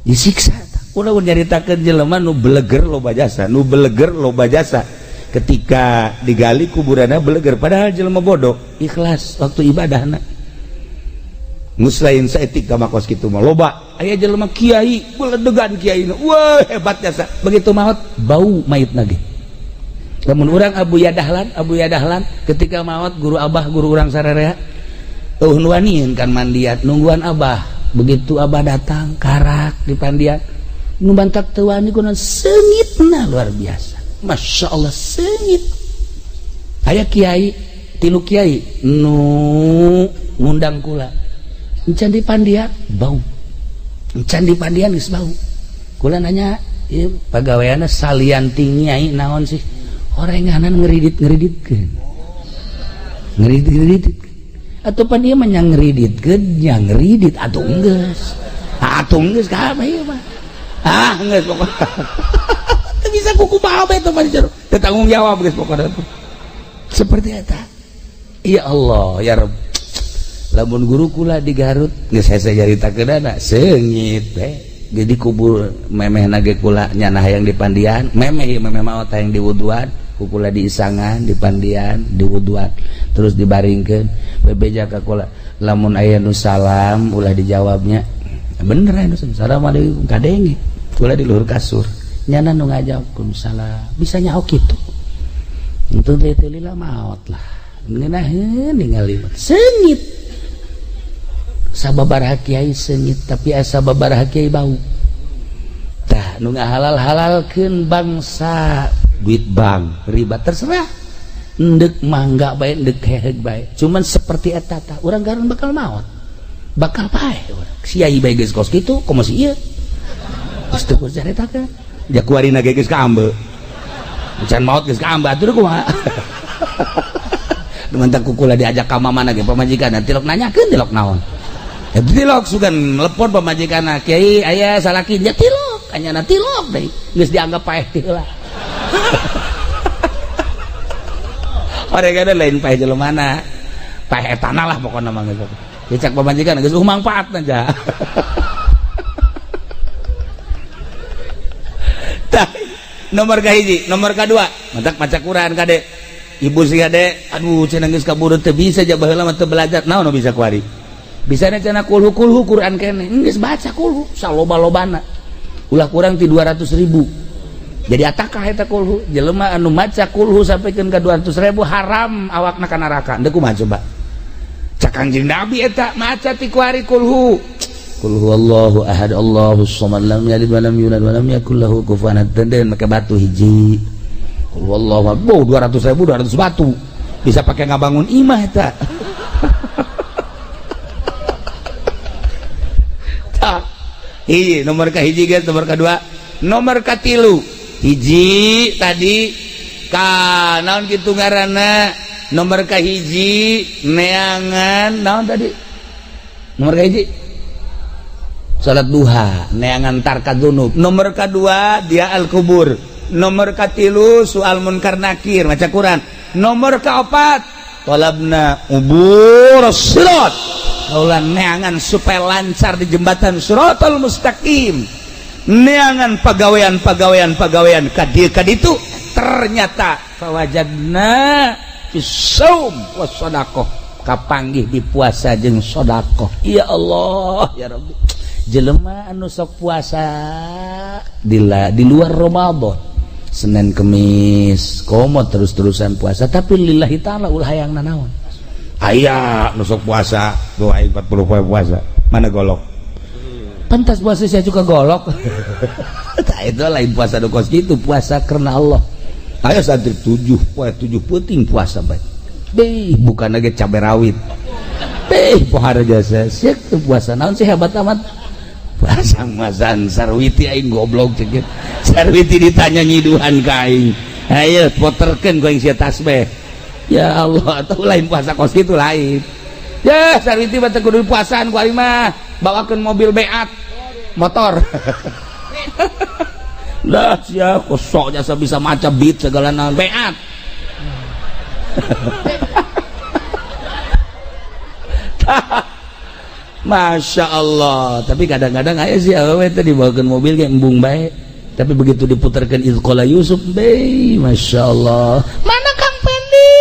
disiksa. Ulah nyaritakeun jelema nu beleger loba jasa, nu beleger loba jasa. Ketika digali kuburanna beleger, padahal jelema bodoh, ikhlas waktu ibadahna. Mus lain saeutik ka makos kitu mah loba. Aya jelema kiai, beledegan kiai. Wah, hebat jasa. Begitu maot bau mayitna ge. Lamun urang Abu Yadahlan, Abu Yadahlan ketika maot, guru abah, guru urang sararea, eueuh nu wanian kan mandian, nungguan abah. Begitu abah datang, karak di pandian. Nu bantak teu wani kuna seungitna luar biasa. Masya Allah seungit. Aya kiai, tilu kiai nu ngundang kula. Encan di pandian bau. Encan di pandian geus bau. Kula nanya, ieu pagaweanna salian ti nyai naon sih? Orenganan ngeridit-ngeriditkeun. Ngeridit-ngeridit. Atuh pan ieu mah nya ngeriditkeun, nya ngeridit atuh geus. Atuh geus kabeh ieu mah. Ah, geus pokokna. Teu bisa kukumaha bae teh mah jero. Teu tanggung jawab geus pokokna tuh. Seperti eta. Ya Allah, ya Rabb. Lamun guru kula di Garut geus hese nyaritakeunana seungit teh. Jadi kubur memeh nage kula nyana hayang dipandian, memeh ieu memeh maot hayang diwuduan. Kukula diisangan, dipandian, diwuduan, terus dibaringkeun, bebeja ka kula, lamun aya nu salam ulah dijawabnya. Bener aya nu assalamualaikum kadenge. Kula di luhur kasur. Nyana nu ngajawab salam, bisa nyaho kitu. Untung teh teu lila maot lah. Ngeunaheun ningali seungit. Sababaraha kiai seungit tapi asa sababaraha kiai bau. Tah nu ngahalal-halalkeun bangsa duit bank riba terserah. Endek mangga bae, endek heheg bae. Cuman seperti eta tah urang garun bakal maot. Bakal paeh urang. Siai bae geus kos kitu komo si ieu. Geus teu caritakeun. Ja kuarina ge geus kaambe. Can maot geus kaambe atuh kumaha. Dumantak kukula diajak ka mamana ge pamajikan tilok nanyakeun tilok naon. Ya tilok sugan telepon pamajikan kiai aya salaki nya tilok anyana tilok deui geus dianggap paeh teh heula. Orangna lain paeh jelemana. Paeh etana lah pokona mah geus. Ya cak pamajikan geus mangfaatna ja. Tah nomor kahiji, nomor kadua, matak maca Quran kade. Ibu sih kade, aduh cenah geus kaburu teu bisa ja baheula mah teu belajar. Naon nu bisa kuari? Bisa cenah kulhu-kulhu Quran kene. Geus baca kulhu saloba-lobana. Ulah kurang ti 200.000. Jadi atakah eta kulhu? Jelema anu maca kulhu sampikeun ka 200.000 haram awakna ka neraka. Deuk kumaha coba? Cak Kangjeng Nabi eta maca ti kuari kulhu. Qul huwallahu ahad Allahus samad lam yalid wa lam yulad wa lam yakul lahu kufuwan ahad. Den make batu hiji. Qul huwallahu ahad. 200.000 200 batu. Bisa pakai ngabangun imah eta. Tah. Hiji nomor ka hiji guys, nomor kadua, nomor katilu. Hiji tadi ka naon kitu ngaranna? Nomor ka hiji neangan naon tadi? Nomor ka hiji salat duha neangan tarka dzunub. Nomor kedua dia al-kubur. Nomor katilu soal munkar nakir maca Quran. Nomor keempat talabna ubur sirat. Kaula neangan supaya lancar di jembatan siratal mustaqim. Neangan pagawean-pagawean-pagawean ka dieu ka ditu ternyata fawajadna fi shaum was sadaqah kapanggih di puasa jeung sedekah. Ya Allah ya Rabbi. Jelema anu sok puasa di luar Ramadan Senin Kemis komo terus-terusan puasa tapi lillahi ta'ala ulah hayang nanaon. Aya nu sok puasa doa 40 poe puasa mana golok pantas puasa saya juga golok. Tah itu lain puasa nu kos kitu, puasa karena Allah. Aya santri 7 poe 7 peuting puasa bae. Beh bukan lagi cabe rawit. Beh pohara jasa sia puasa naon sih hebat amat. Puasa masan Sarwiti aing goblok cek. Sarwiti ditanya nyiduhan ka aing. Ayo poterkeun ku aing sia tasbih. Ya Allah, atau lain puasa kos kitu lain. Ya Sarwiti mah teu kudu puasaan ku aing mah. Bawakeun mobil beat motor. Lah sia kosok jasa bisa maca beat segala naon beat. Masya Allah, tapi kadang-kadang aya sih awewe teh dibawakeun mobil ge embung bae. Tapi begitu diputarkeun Izqala Yusuf, be, Masya Allah. Mana Kang Pendi?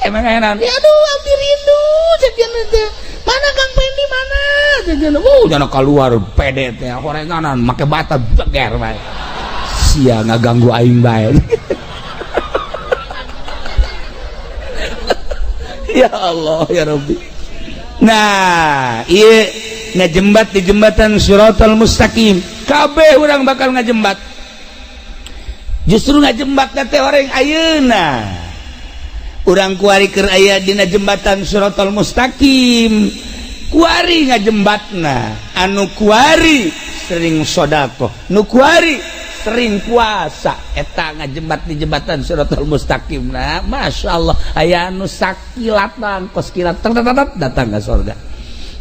Emang aya naon? Ya aduh, abdi rindu cek teh. Mana Kang Pendi mana? Cek oh, jangan keluar pede teh horenganan make bata beger bae. Sia ngaganggu aing bae. Ya Allah ya Rabbi. Nah, ieu ngajembat di jembatan Siratal Mustaqim. Kabeh urang bakal ngajembat. Justru ngajembat teh orang ayeuna. Urang kuari keur aya dina jembatan Siratal Mustaqim. Kuari ngajembatna, anu kuari sering sedekah, nu kuari sering puasa eta ngajembat di jembatan Siratal Mustaqim. Nah, Masya Allah aya anu sakilatan kos kilat datang ke surga.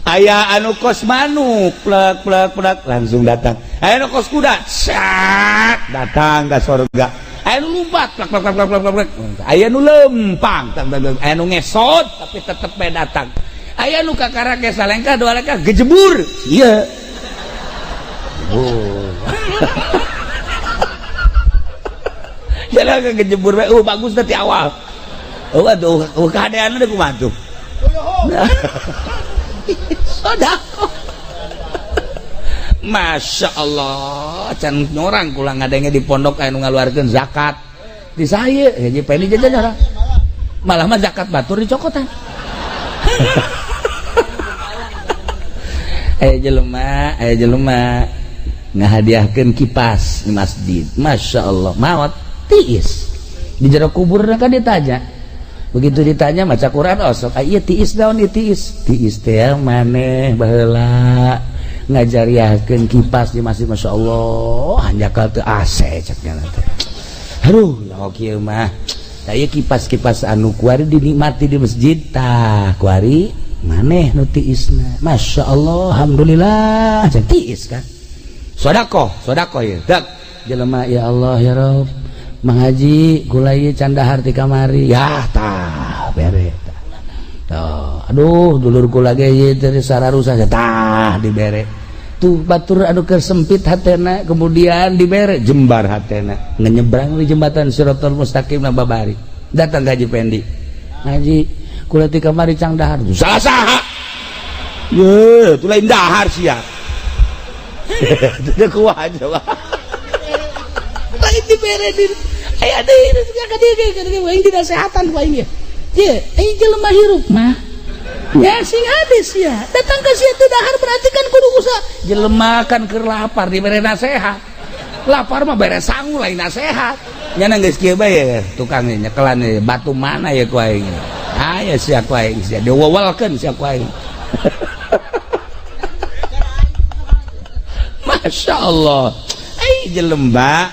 Aya anu kos manuk plek plek plek langsung datang. Aya anu kos kuda sak datang ke surga. Aya anu lumpat plek plek plek plek plek. Aya anu lempang, aya anu ngesot tapi tetep bae datang. Aya anu kakarake salengkah dua lengkah gejebur. Iya. Oh. Jalan kejebur bae, oh bagus tadi awal. Oh aduh, oh keadaan udah kumaha tuh. Sedekah. Masya Allah, can nyorang kula ngadenge di pondok aya nu ngaluarkeun zakat. Di saya, ya Pendi jajan orang. Malah mah zakat batur dicokotan. Aya jelema ngahadiahkeun kipas di masjid. Masya Allah, maot tiis. Di jero kubur kan ditanya. Begitu ditanya maca Quran osok, ah ieu tiis daun ieu tiis. Tiis teh maneh baheula ngajariahkeun kipas di masjid. Masya Allah, hanjakal teu AC ceknya teh. Aduh, ya kieu mah. Tah ieu kipas-kipas anu kuari dinikmati di masjid tah kuari maneh nu tiisna. Masya Allah, alhamdulillah can tiis kan. Sodakoh, sodakoh ieu. Dak jelema ya Allah ya Rob. Mang Haji kula ieu can dahar ti kamari. Ya tah bere tah. Tuh, aduh dulur kula ge ieu teh sararusa tah dibere. Tuh batur anu kesempit hatena kemudian dibere jembar hatena. Ngenyebrang di jembatan Siratal Mustaqim na babari. Datang ka Haji Pendi. Haji kula ti kamari cang dahar. Salah saha? Ye, tu lain dahar sia. Teu kuat coba. Lain dibere di aya deui ka dieu aing dinasehatan ku aing ye. Ye, aing jelema hirup mah. Ya sing hadis ya. Datang ke sia teu dahar berarti kan kudu usaha. Jelema kan keur lapar dibere nasehat. Lapar mah bere sangu lain nasehat. Nyana geus kieu bae tukang nyekelan batu mana ya ku aing. Aya sia ku aing sia diwewelkeun sia ku aing. Masya Allah, ai jelema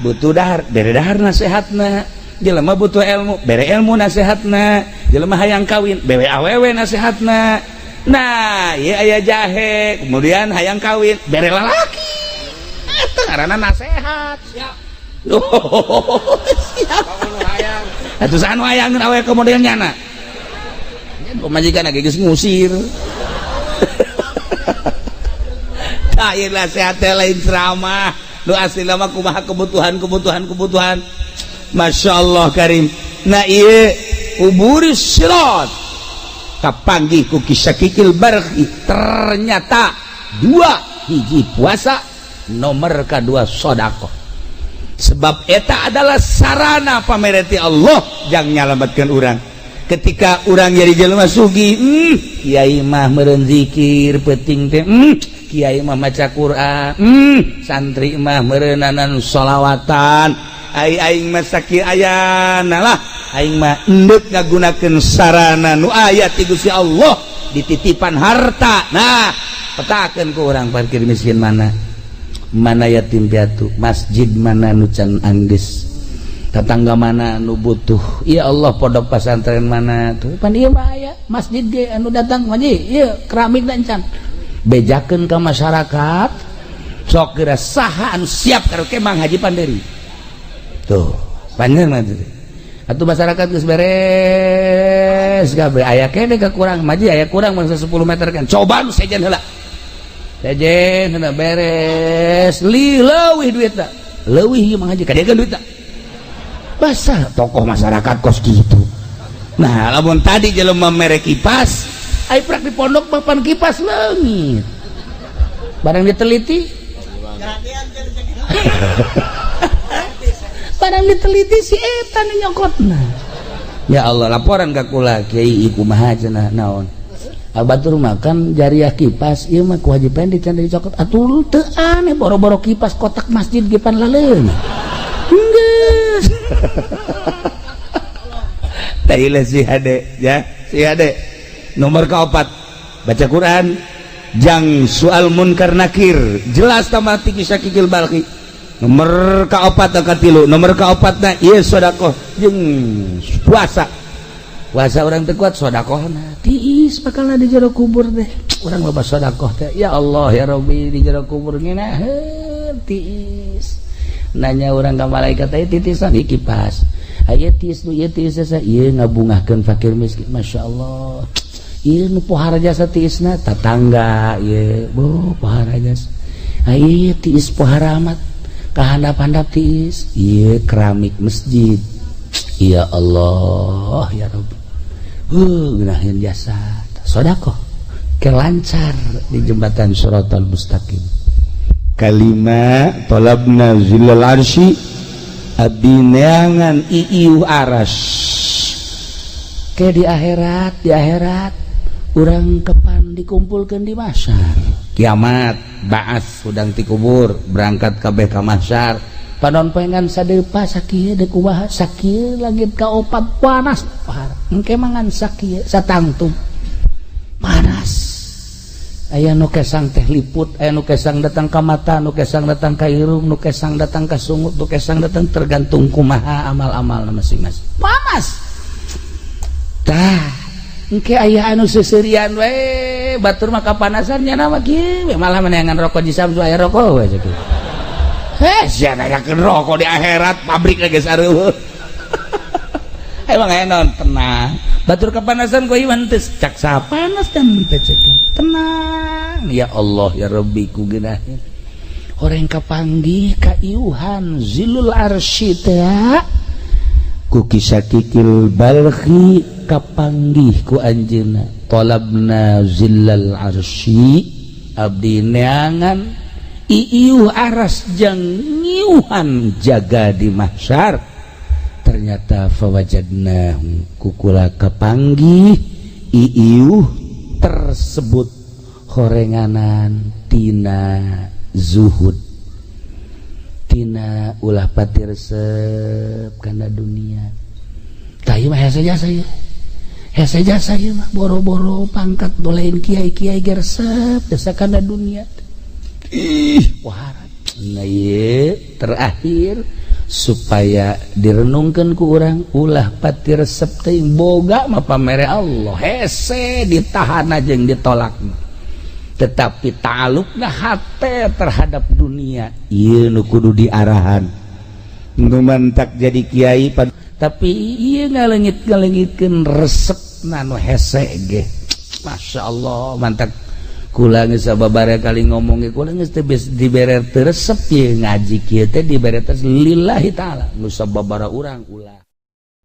butuh dahar, bere dahar nasehatna. Jelema butuh ilmu, bere ilmu nasehatna. Jelema hayang kawin, bere awewe nasehatna. Nah, ieu aya jahe, kemudian hayang kawin, bere lalaki. Eta ngaranna nasehat. Siap. Oh, siap. Atuh saha nu hayangeun awewe kemudian nyana? Pemajikan lagi geus ngusir. Tah ieu nasihat teh lain ceramah. Nu asli mah kumaha kebutuhan. Masya Allah karim. Nah ieu uburis sirat kapanggih ku kisah kikil barhi. Ternyata dua hiji puasa, nomor kedua sodakoh. Sebab eta adalah sarana pamereti Allah jang nyalametkeun urang. Ketika urang jadi jelema sugih, kiai mah meureun zikir peuting teh, kiai mah maca Quran, santri mah meureunanan sholawatan. Ai aing mah sakieu ayana lah, aing mah endek ngagunakeun sarana nu aya ti Gusti Allah dititipan harta. Nah, petakeun ku urang parkir miskin mana? Mana yatim piatu, masjid mana nu can anggeus, tetangga mana nu butuh. Ya Allah, pondok pesantren mana tuh pan ieu mah aya masjid ge anu datang mah ieu keramik dan can bejakeun ka masyarakat. Sok geura saha anu siap karaoke Mang Haji Panderi tuh panjang mah atuh masyarakat geus beres kabeh aya kene kekurang maji aya kurang mangsa 10 meter kan coba nu sejen heula sejen heula beres li leuwih duitna leuwih ieu Mang Haji kadegan duitna. Basah tokoh masyarakat kos gitu. Nah, lamun tadi jelema mere kipas, ai prak di pondok papan kipas leungit. Barang diteliti. Barang diteliti si eta nu nyokotna. Ya Allah, laporan ka kula kiai kumaha cenah naon. Batur makan jariah kipas ieu mah ku Haji Pendi can dicokot. Atuh teu aneh boro-boro kipas kotak masjid ge pan laleung. Enggeus. Tailah si hade ya, si hade. Nomor keempat, baca Quran jang soal munkar nakir jelas tamati kisah kikil balki. Nomor keempat katilu, nomor keempatna ieu sedekah jeung puasa. Puasa orang teu kuat sedekahna tiis bakalna di jero kubur teh. Urang loba sedekah teh. Ya Allah ya Rabbi di jero kubur ngeunaheun tiis. Nanya orang ka malaikat teh titisan ieu kipas. Aya tiis nu ieu tiis ieu ngabungahkeun fakir miskin. Masya Allah. Ieu nu pohara jasa tiisna tatangga ieu. Boh pohara jasa. Ieu tiis pohara amat. Kahandap-handap tiis ieu keramik masjid. Ya Allah ya Rabbi, ngeunaheun jasa sedekah ke lancar di jembatan Shiratal Mustaqim. Kalima talabna zillal arsy, abdi neangan iiuh aras. Ke di akhirat, di akhirat urang kepan dikumpulkan di mahsyar kiamat, baas hudang ti kubur berangkat kabeh ka mahsyar. Panon poe ngan sadepa sakieu, deuk kumaha sakieu, langit kaopat panas parah. Engke mangan sakieu satangtung panas. Aya nu kesang teh liput, aya nu kesang datang ka mata, nu kesang datang ka irung, nu kesang datang ka sungut, nu kesang datang, tergantung kumaha amal-amal masing-masing. Panas tah engke aya anu seuseurian we, batur mah kapanasan nya nama kieu malah meneangan rokok di Samsu, aya rokok we kieu. Heh, sia nanyakeun rokok di akhirat, pabrik lagi sareueuh. Emang aya naon, tenang. Batur kepanasan ku iman teh cak panas dan teh cek. Tenang. Ya Allah ya Rabbi, ku geunaheun. Horeng kapanggih kaiuhan zilul arsy teh ku Ki Syakikil Balkhi, kapanggih ku anjeunna talabna zillal arsy, abdi neangan iiuh aras jang ngiuhan jaga di mahsyar. Ternyata fawajadna, kukula kapanggih iiuh tersebut horenganan tina zuhud, tina ulah pati resep kana dunia. Tah, ieu mah hese jasa ieu, hese jasa ieu mah. Boro-boro pangkat lain kiai-kiai ge resep jasa kana dunia. Ih, wah. Nah, ieu terakhir supaya direnungkan ku urang, ulah pati resep teh. Boga mah pamere Allah, hese ditahan aja yang ditolak, tetapi ta'alluqna hate terhadap dunia ieu nu kudu diarahan. Nu mantak jadi kiai. Tapi ieu ngalengit ngalengitkeun resep nu hese ge, Masya Allah. Mantak kula geus sababaraha kali ngomong ge, kula geus teu dibere teu resep. Ieu ngaji kieu teh dibere teh lillahi taala, nu sababaraha urang ulah.